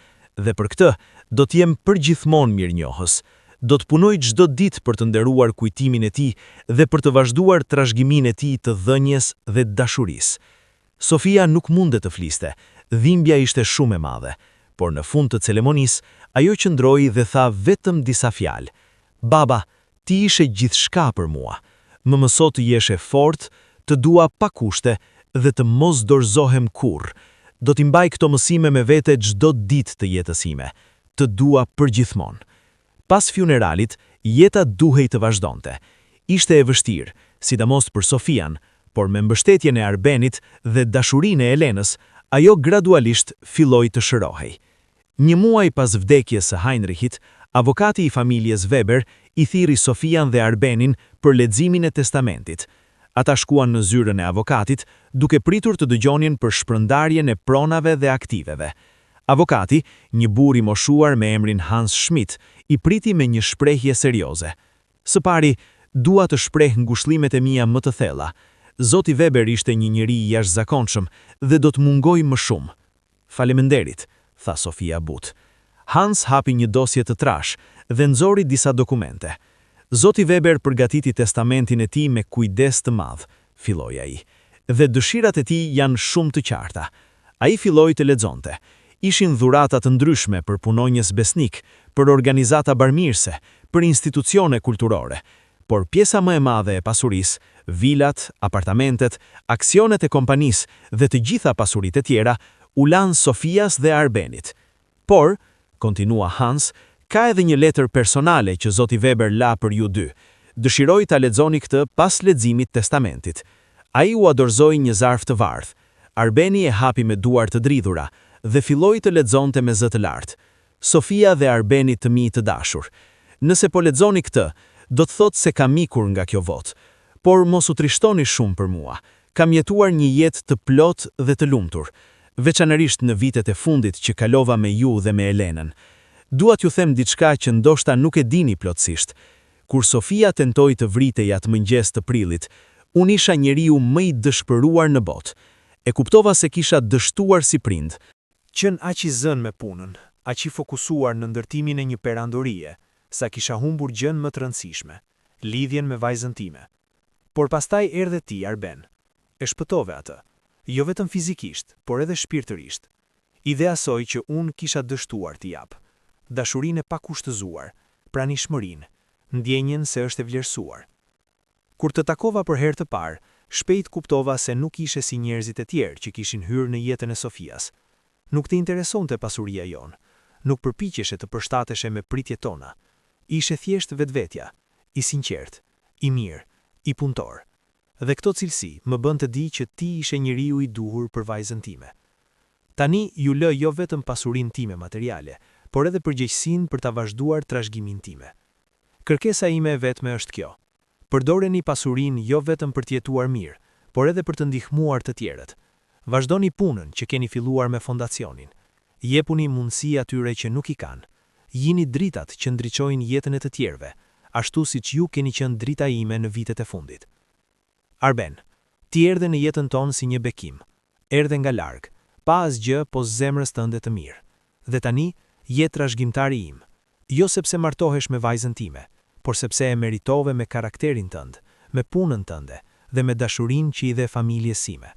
Dhe për këtë do të jem përgjithmonë mirënjohës. Do të punoj çdo ditë për të nderuar kujtimin e tij dhe për të vazhduar trashëgiminë e tij të dhënies dhe dashurisë. Sofia nuk munde të fliste, dhimbja ishte shumë e madhe, por në fund të ceremonisë, ajo qëndroi dhe tha vetëm disa fjalë. Baba, ti ishe gjithçka për mua. Më mëso të jesh e fortë, të dua pa kushte dhe të mos dorëzohem kurrë. Do t'i mbaj këto mësime me vete çdo ditë të jetës sime. Të dua përgjithmonë. Pas funeralit, jeta duhej të vazhdonte. Ishte e vështirë, sidomos për Sofian, Por me mbështetjen e Arbenit dhe dashurinë e Elenës, ajo gradualisht filloi të shërohej. Një muaj pas vdekjes së Heinrichit, avokati i familjes Weber i thirri Sofian dhe Arbenin për leximin e testamentit. Ata shkuan në zyrën e avokatit, duke pritur të dëgjonin për shpërndarjen e pronave dhe aktiveve. Avokati, një burrë i moshuar me emrin Hans Schmidt, i priti me një shprehje serioze. Së pari, dua të shpreh ngushëllimet e mia më të thella. Zoti Weber ishte një njeri i jashtëzakonshëm dhe do të mungojë më shumë. Faleminderit, tha Sofia butë. Hans hapi një dosje të trashë dhe nxori disa dokumente. Zoti Weber përgatiti testamentin e tij me kujdes të madh, filloi ai. Dhe dëshirat e tij janë shumë të qarta. Ai filloi të lexonte. Ishin dhurata të ndryshme për punonjës besnikë, për organizata bamirëse, për institucione kulturore. Por pjesa më e madhe e pasurisë, vilat, apartamentet, aksionet e kompanisë dhe të gjitha pasuritë e tjera, u lanë Sofias dhe Arbenit. Por, kontinua Hans, ka edhe një letër personale që zoti Weber la për ju dy. Dëshiroj ta lexoni këtë pas leximit testamentit. Ai ua dorëzoi një zarf të bardhë. Arbeni e hapi me duar të dridhura dhe filloi të lexonte me zë të lartë. Sofia dhe Arbenit të mi të dashur. Nëse po lexoni këtë, do të thotë se kam ikur nga kjo botë. Por mos u trishtoni shumë për mua. Kam jetuar një jetë të plotë dhe të lumtur, veçanërisht në vitet e fundit që kalova me ju dhe me Elenën. Dua t'ju them diçka që ndoshta nuk e dini plotësisht. Kur Sofia tentoi të vritej atë mëngjes të prillit, unë isha njeriu më i dëshpëruar në botë. E kuptova se kisha dështuar si prind. Qenë aq i zënë me punën, aq i fokusuar në ndërtimin e një perandorie, sa kisha humbur gjënë më të rëndësishme, lidhjen me vajzën time. Por pastaj erdhe ti, Arben. E shpëtove atë. Jo vetëm fizikisht, por edhe shpirtërisht. I dhe asoj që unë kisha dështuar t'i jap. Dashurinë e pakushtëzuar, pranishmërinë, ndjenjën se është e vlerësuar. Kur të takova për herë të parë, shpejt kuptova se nuk ishe si njerëzit e tjerë që kishin hyrë në jetën e Sofias. Nuk të interesonte pasuria jonë, nuk përpiqeshe të përshtateshe me pritjet tona. Ishe thjesht vetvetja, i sinqertë, i mirë, i punëtor. Dhe këto cilësi më bënë të di që ti ishe njeriu i duhur për vajzën time. Tani ju lë jo vetëm pasurinë time materiale, por edhe përgjegjësinë për ta vazhduar trashëgiminë time. Kërkesa ime e vetme është kjo. Përdoreni pasurinë jo vetëm për të jetuar mirë, por edhe për të ndihmuar të tjerët. Vazhdoni punën që keni filluar me fondacionin. Jepuni mundësi atyre që nuk i kanë. Jini dritat që ndriçojnë jetën e të tjerëve, ashtu siç ju keni qenë drita ime në vitet e fundit. Arben, ti erdhe në jetën tonë si një bekim. Erdhe nga larg, pa asgjë pos zemrës tënde të mirë. Dhe tani, je trashëgimtari im. Jo sepse martohesh me vajzën time, por sepse e meritove me karakterin tënd, me punën tënde dhe me dashurinë që i dhe familjes sime.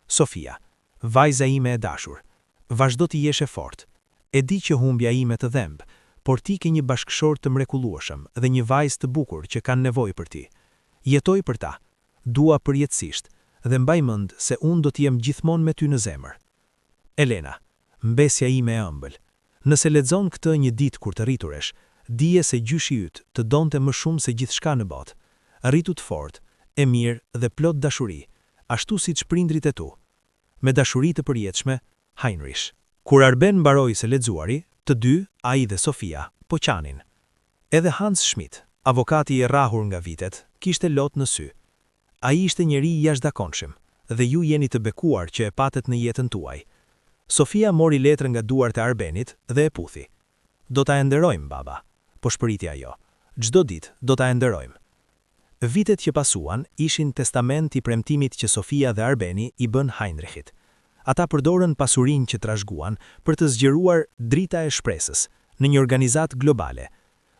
Sofia, vajza ime e dashur, vazhdo të jesh e fortë. E di që humbja ime të dhemb, por ti ke një bashkëshort të mrekullueshëm dhe një vajzë të bukur që kanë nevojë për ty. Jeto për ta. Dua përjetësisht dhe mbaj mend se unë do të jem gjithmonë me ty në zemër. Elena, mbesja ime e ëmbël, nëse lexon këtë një ditë kur të rrituresh, dije se gjyshi yt të donte më shumë se gjithçka në botë. Rritu të fortë, e mirë dhe plot dashuri, ashtu siç prindërit e tu. Me dashuri të përjetshme, Heinrich. Kur Arben mbaroi së lexuari, të dy, ai dhe Sofia, po qanin. Edhe Hans Schmidt, avokati i rrahur nga vitet, kishte lot në sy. Ai ishte njeri i jashtëzakonshëm, dhe ju jeni të bekuar që e patët në jetën tuaj. Sofia mori letrën nga duart e Arbenit dhe e puthi. Do ta e nderojmë, baba, pëshpëriti ajo. Çdo ditë do ta e nderojmë. Vitet që pasuan ishin testament i premtimit që Sofia dhe Arbeni i bënë Heinrichit. Ata përdorën pasurinë që trashëguan për të zgjeruar Drita e Shpresës në një organizatë globale.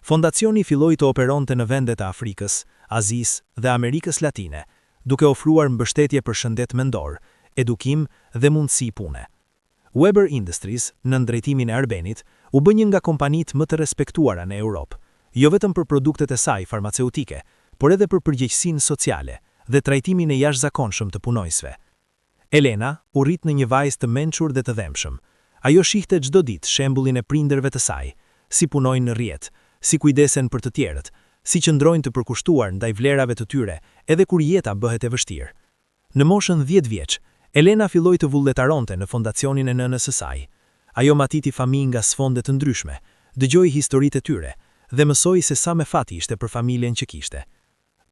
Fondacioni filloi të operonte në vende të Afrikës, Azisë dhe Amerikës Latine, duke ofruar mbështetje për shëndet mendor, edukim dhe mundësi pune. Weber Industries, nën drejtimin e Arbenit, u bë një nga kompanitë më të respektuara në Europë, jo vetëm për produktet e saj farmaceutike, por edhe për përgjegjësinë sociale dhe trajtimin e jashtëzakonshëm të punonjësve. Elena u rrit në një vajzë të mençur dhe të dhembshëm. Ajo shihte çdo ditë shembullin e prindërve të saj, si punojnë në rrjet, si kujdesen për të tjerët, si qëndrojnë të përkushtuar ndaj vlerave të tyre edhe kur jeta bëhet e vështirë. Në moshën 10 vjeç, Elena filloi të vullnetaronte në fondacionin e nënës së saj. Ajo matiti famijë nga sfonde të ndryshme, dëgjoi historitë e tyre dhe mësoi se sa me fat ishte për familjen që kishte.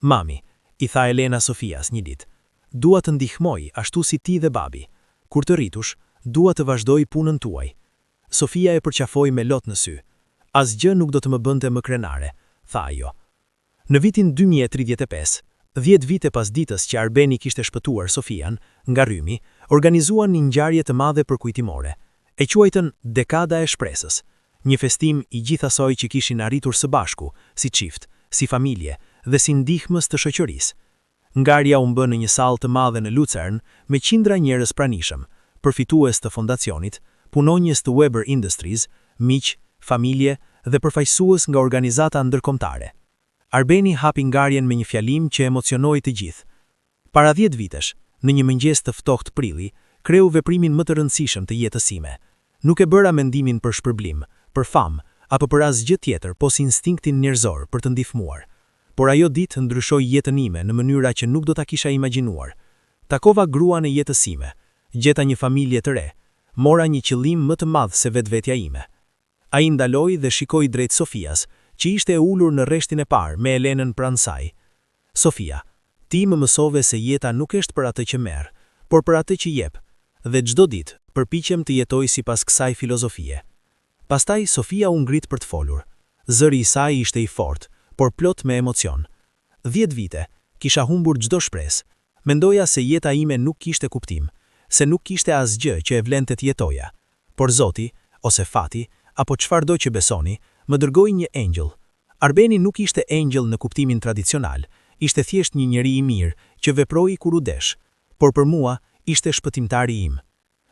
Mami, i tha Elena Sofias një ditë, dua të ndihmoj ashtu si ti dhe babi. Kur të rritush, dua të vazhdoj punën tuaj. Sofia e përqafoi me lot në sy. Asgjë nuk do të më bënte më krenare, tha ajo. Në vitin 2035, dhjetë vite pas ditës që Arbeni kishte shpëtuar Sofian nga rrymi, organizuan një ngjarje të madhe përkujtimore. E quajtën Dekada e Shpresës. Një festim i gjithë asaj që kishin arritur së bashku, si çift, si familje dhe si ndihmës të shoqërisë. Ngjarja u mbë në një sallë të madhe në Lucern, me qindra njerëz pranishëm, përfitues të fondacionit, punonjës të Weber Industries, miq, familje dhe përfaqësues nga organizata ndërkombëtare. Arbeni hapi ngjarjen me një fjalim që emocionoi të gjithë. Para 10 vitesh, në një mëngjes të ftohtë prilli, kreu veprimin më të rëndësishëm të jetës sime. Nuk e bëra mendimin për shpërblim, për famë, apo për asgjë tjetër pos instinktin njerëzor për të ndihmuar. Por ajo ditë ndryshoi jetën ime në mënyra që nuk do ta kisha imagjinuar. Takova gruan e jetës sime, gjeta një familje të re, mora një qëllim më të madh se vetvetja ime. Ai ndaloi dhe shikoi drejt Sofias, që ishte e ulur në rreshtin e parë me Elenën pranë saj. Sofia, ti më mësove se jeta nuk është për atë që merr, por për atë që jep. Dhe çdo ditë përpiqem të jetoj sipas kësaj filozofie. Pastaj Sofia u ngrit për të folur. Zëri i saj ishte i fortë, por plot me emocion. 10 vite, kisha humbur çdo shpresë. Mendoja se jeta ime nuk kishte kuptim, se nuk kishte asgjë që e vlente të jetoja. Por Zoti, ose fati, apo çfarëdo që besoni, më dërgoi një engjëll. Arbeni nuk ishte engjëll në kuptimin tradicional, ishte thjesht një njeri i mirë që veproi kur u desh. Por për mua, ishte shpëtimtari im.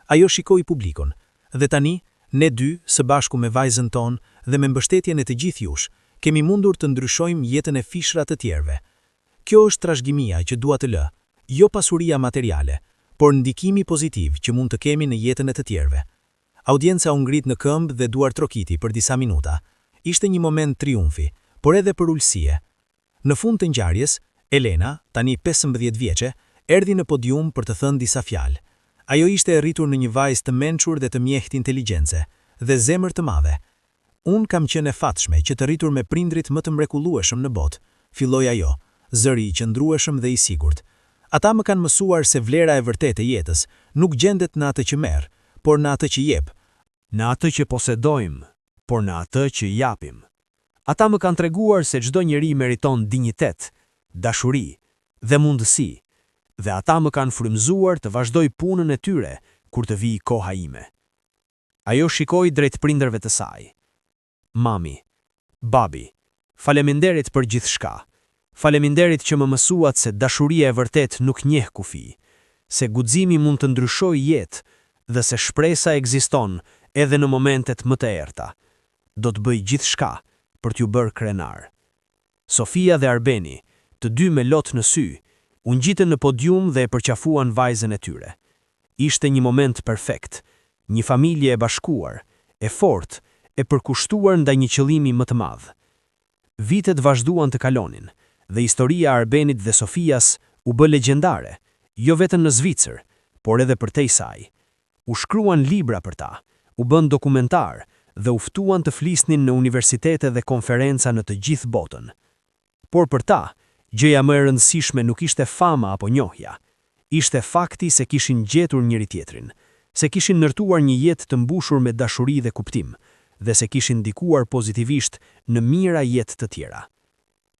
Ajo shikoi publikun. Dhe tani, ne dy, së bashku me vajzën tonë dhe me mbështetjen e të gjithë jush, kemi mundur të ndryshojmë jetën e qindra të tjerëve. Kjo është trashëgimia që dua të lë, jo pasuria materiale, por ndikimi pozitiv që mund të kemi në jetën e të tjerëve. Audienca u ngrit në këmbë dhe duartrokiti për disa minuta. Ishte një moment triumfi, por edhe përulësie. Në fund të ngjarjes, Elena, tani 15 vjeçe, erdhi në podium për të thënë disa fjalë. Ajo ishte e rritur në një vajzë të mençur dhe të mjehtë inteligjence dhe zemër të madhe. Unë kam qenë e fatshme që të rritur me prindrit më të mrekullueshëm në botë, filloi ajo, zëri i qëndrueshëm dhe i sigurt. Ata më kanë mësuar se vlera e vërtetë e jetës nuk gjendet në atë që merr, por në atë që jep, Në atë që posedojmë, por në atë që japim. Ata më kanë treguar se çdo njeri meriton dinjitet, dashuri dhe mundësi, dhe ata më kanë frymëzuar të vazhdoj punën e tyre kur të vijë koha ime. Ajo shikoi drejt prindërve të saj. Mami, babi, faleminderit për gjithçka. Faleminderit që më mësuat se dashuria e vërtetë nuk njeh kufi, se guximi mund të ndryshojë jetë dhe se shpresa ekziston edhe në momentet më të errëta. Do të bëj gjithçka për t'ju bërë krenar. Sofia dhe Arbeni, të dy me lot në sy, u ngjitën në podium dhe e përqafuan vajzën e tyre. Ishte një moment perfekt, një familje e bashkuar, e fortë, e përkushtuar ndaj një qëllimi më të madh. Vitet vazhduan të kalonin dhe historia e Arbenit dhe Sofias u bë legjendare, jo vetëm në Zvicër, por edhe përtej saj. U shkruan libra për ta, u bën dokumentar dhe u ftuan të flisnin në universitete dhe konferenca në të gjithë botën. Por për ta, gjëja më e rëndësishme nuk ishte fama apo njohja. Ishte fakti se kishin gjetur njëri tjetrin, se kishin ndërtuar një jetë të mbushur me dashuri dhe kuptim, dhe se kishin ndikuar pozitivisht në mijëra jetë të tjera.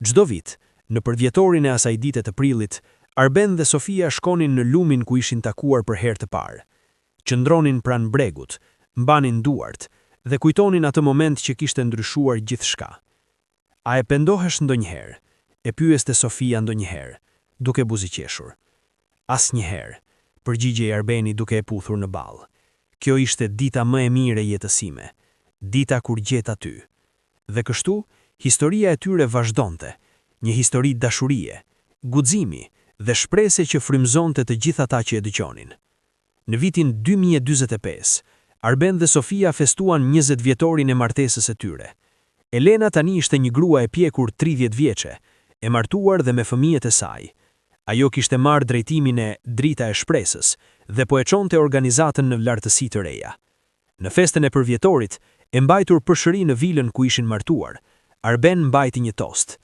Çdo vit, në përvjetorin e asaj dite të prillit, Arben dhe Sofia shkonin në lumin ku ishin takuar për herë të parë. Qëndronin pranë bregut, mbanin duart dhe kujtonin atë moment që kishte ndryshuar gjithçka. A e pendohesh ndonjëherë? E pyeste Sofia ndonjëherë, duke buzëqeshur. Asnjëherë, përgjigjej Arbeni duke e puthur në ballë. Kjo ishte dita më e mirë e jetës sime, dita kur gjeta ty. Dhe kështu, historia e tyre vazhdonte, një histori dashurie, guximi dhe shprese që frymëzonte të gjithë ata që e dëgjonin. Në vitin 2045, Arben dhe Sofia festuan 20 vjetorin e martesës së tyre. Elena tani ishte një grua e pjekur 30 vjeçe, e martuar dhe me fëmijët e saj. Ajo kishte marrë drejtimin e Drita e Shpresës dhe po e çonte organizatën në lartësi të reja. Në festën e përvjetorit, e mbajtur përsëri në vilën ku ishin martuar, Arben mbajti një tost.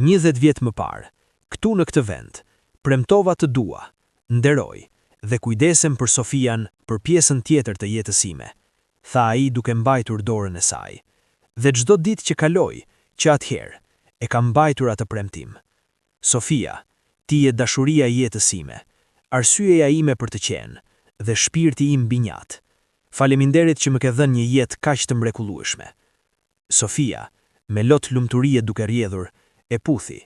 20 vjet më parë, këtu në këtë vend, premtova të dua, nderoj dhe kujdesem për Sofian për pjesën tjetër të jetës sime, tha ai duke mbajtur dorën e saj. Dhe çdo ditë që kaloi, që atëherë, e kam mbajtur atë premtim. Sofia, ti je dashuria e jetës sime, arsyeja ime për të qenë dhe shpirti im binjak. Faleminderit që më ke dhënë një jetë kaq të mrekullueshme. Sofia, me lot lumturie duke rrjedhur, e puthi.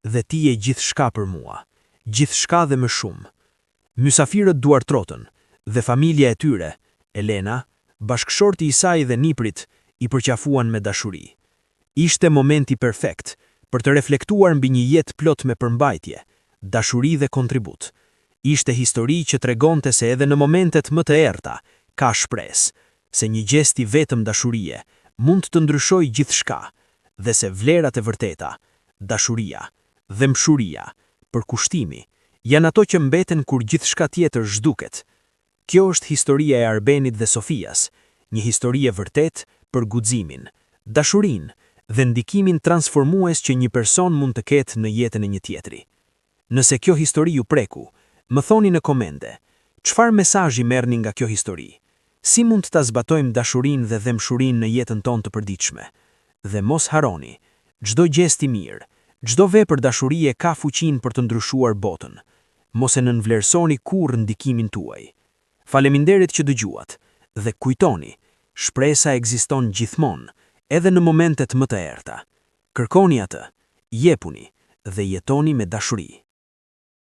Dhe ti je gjithçka për mua, gjithçka dhe më shumë. Mysafirët duartrokitën dhe familja e tyre, Elena, bashkëshorti i saj dhe nipërit, i përqafuan me dashuri. Ishte momenti perfekt për të reflektuar mbi një jetë plot me përmbajtje, dashuri dhe kontribut. Ishte histori që tregonte se edhe në momentet më të errëta ka shpresë, se një gjest i vetëm dashurie mund të ndryshojë gjithçka dhe se vlerat e vërteta, dashuria, dhembshuria, përkushtimi, janë ato që mbeten kur gjithçka tjetër zhduket. Kjo është historia e Arbenit dhe Sofias, një histori e vërtetë për guximin, dashurinë dhe ndikimin transformues që një person mund të ketë në jetën e një tjetri. Nëse kjo histori ju preku, më thoni në komente, çfarë mesazhi merrni nga kjo histori? Si mund ta zbatojmë dashurinë dhe dhembshurinë në jetën tonë të përditshme? Dhe mos harroni, çdo gjest i mirë, çdo vepër dashurie ka fuqinë për të ndryshuar botën. Mos e nënvlerësoni kurrë ndikimin tuaj. Faleminderit që dëgjuat dhe kujtoni, shpresa ekziston gjithmonë, edhe në momentet më të errëta. Kërkoni atë, jepuni dhe jetoni me dashuri.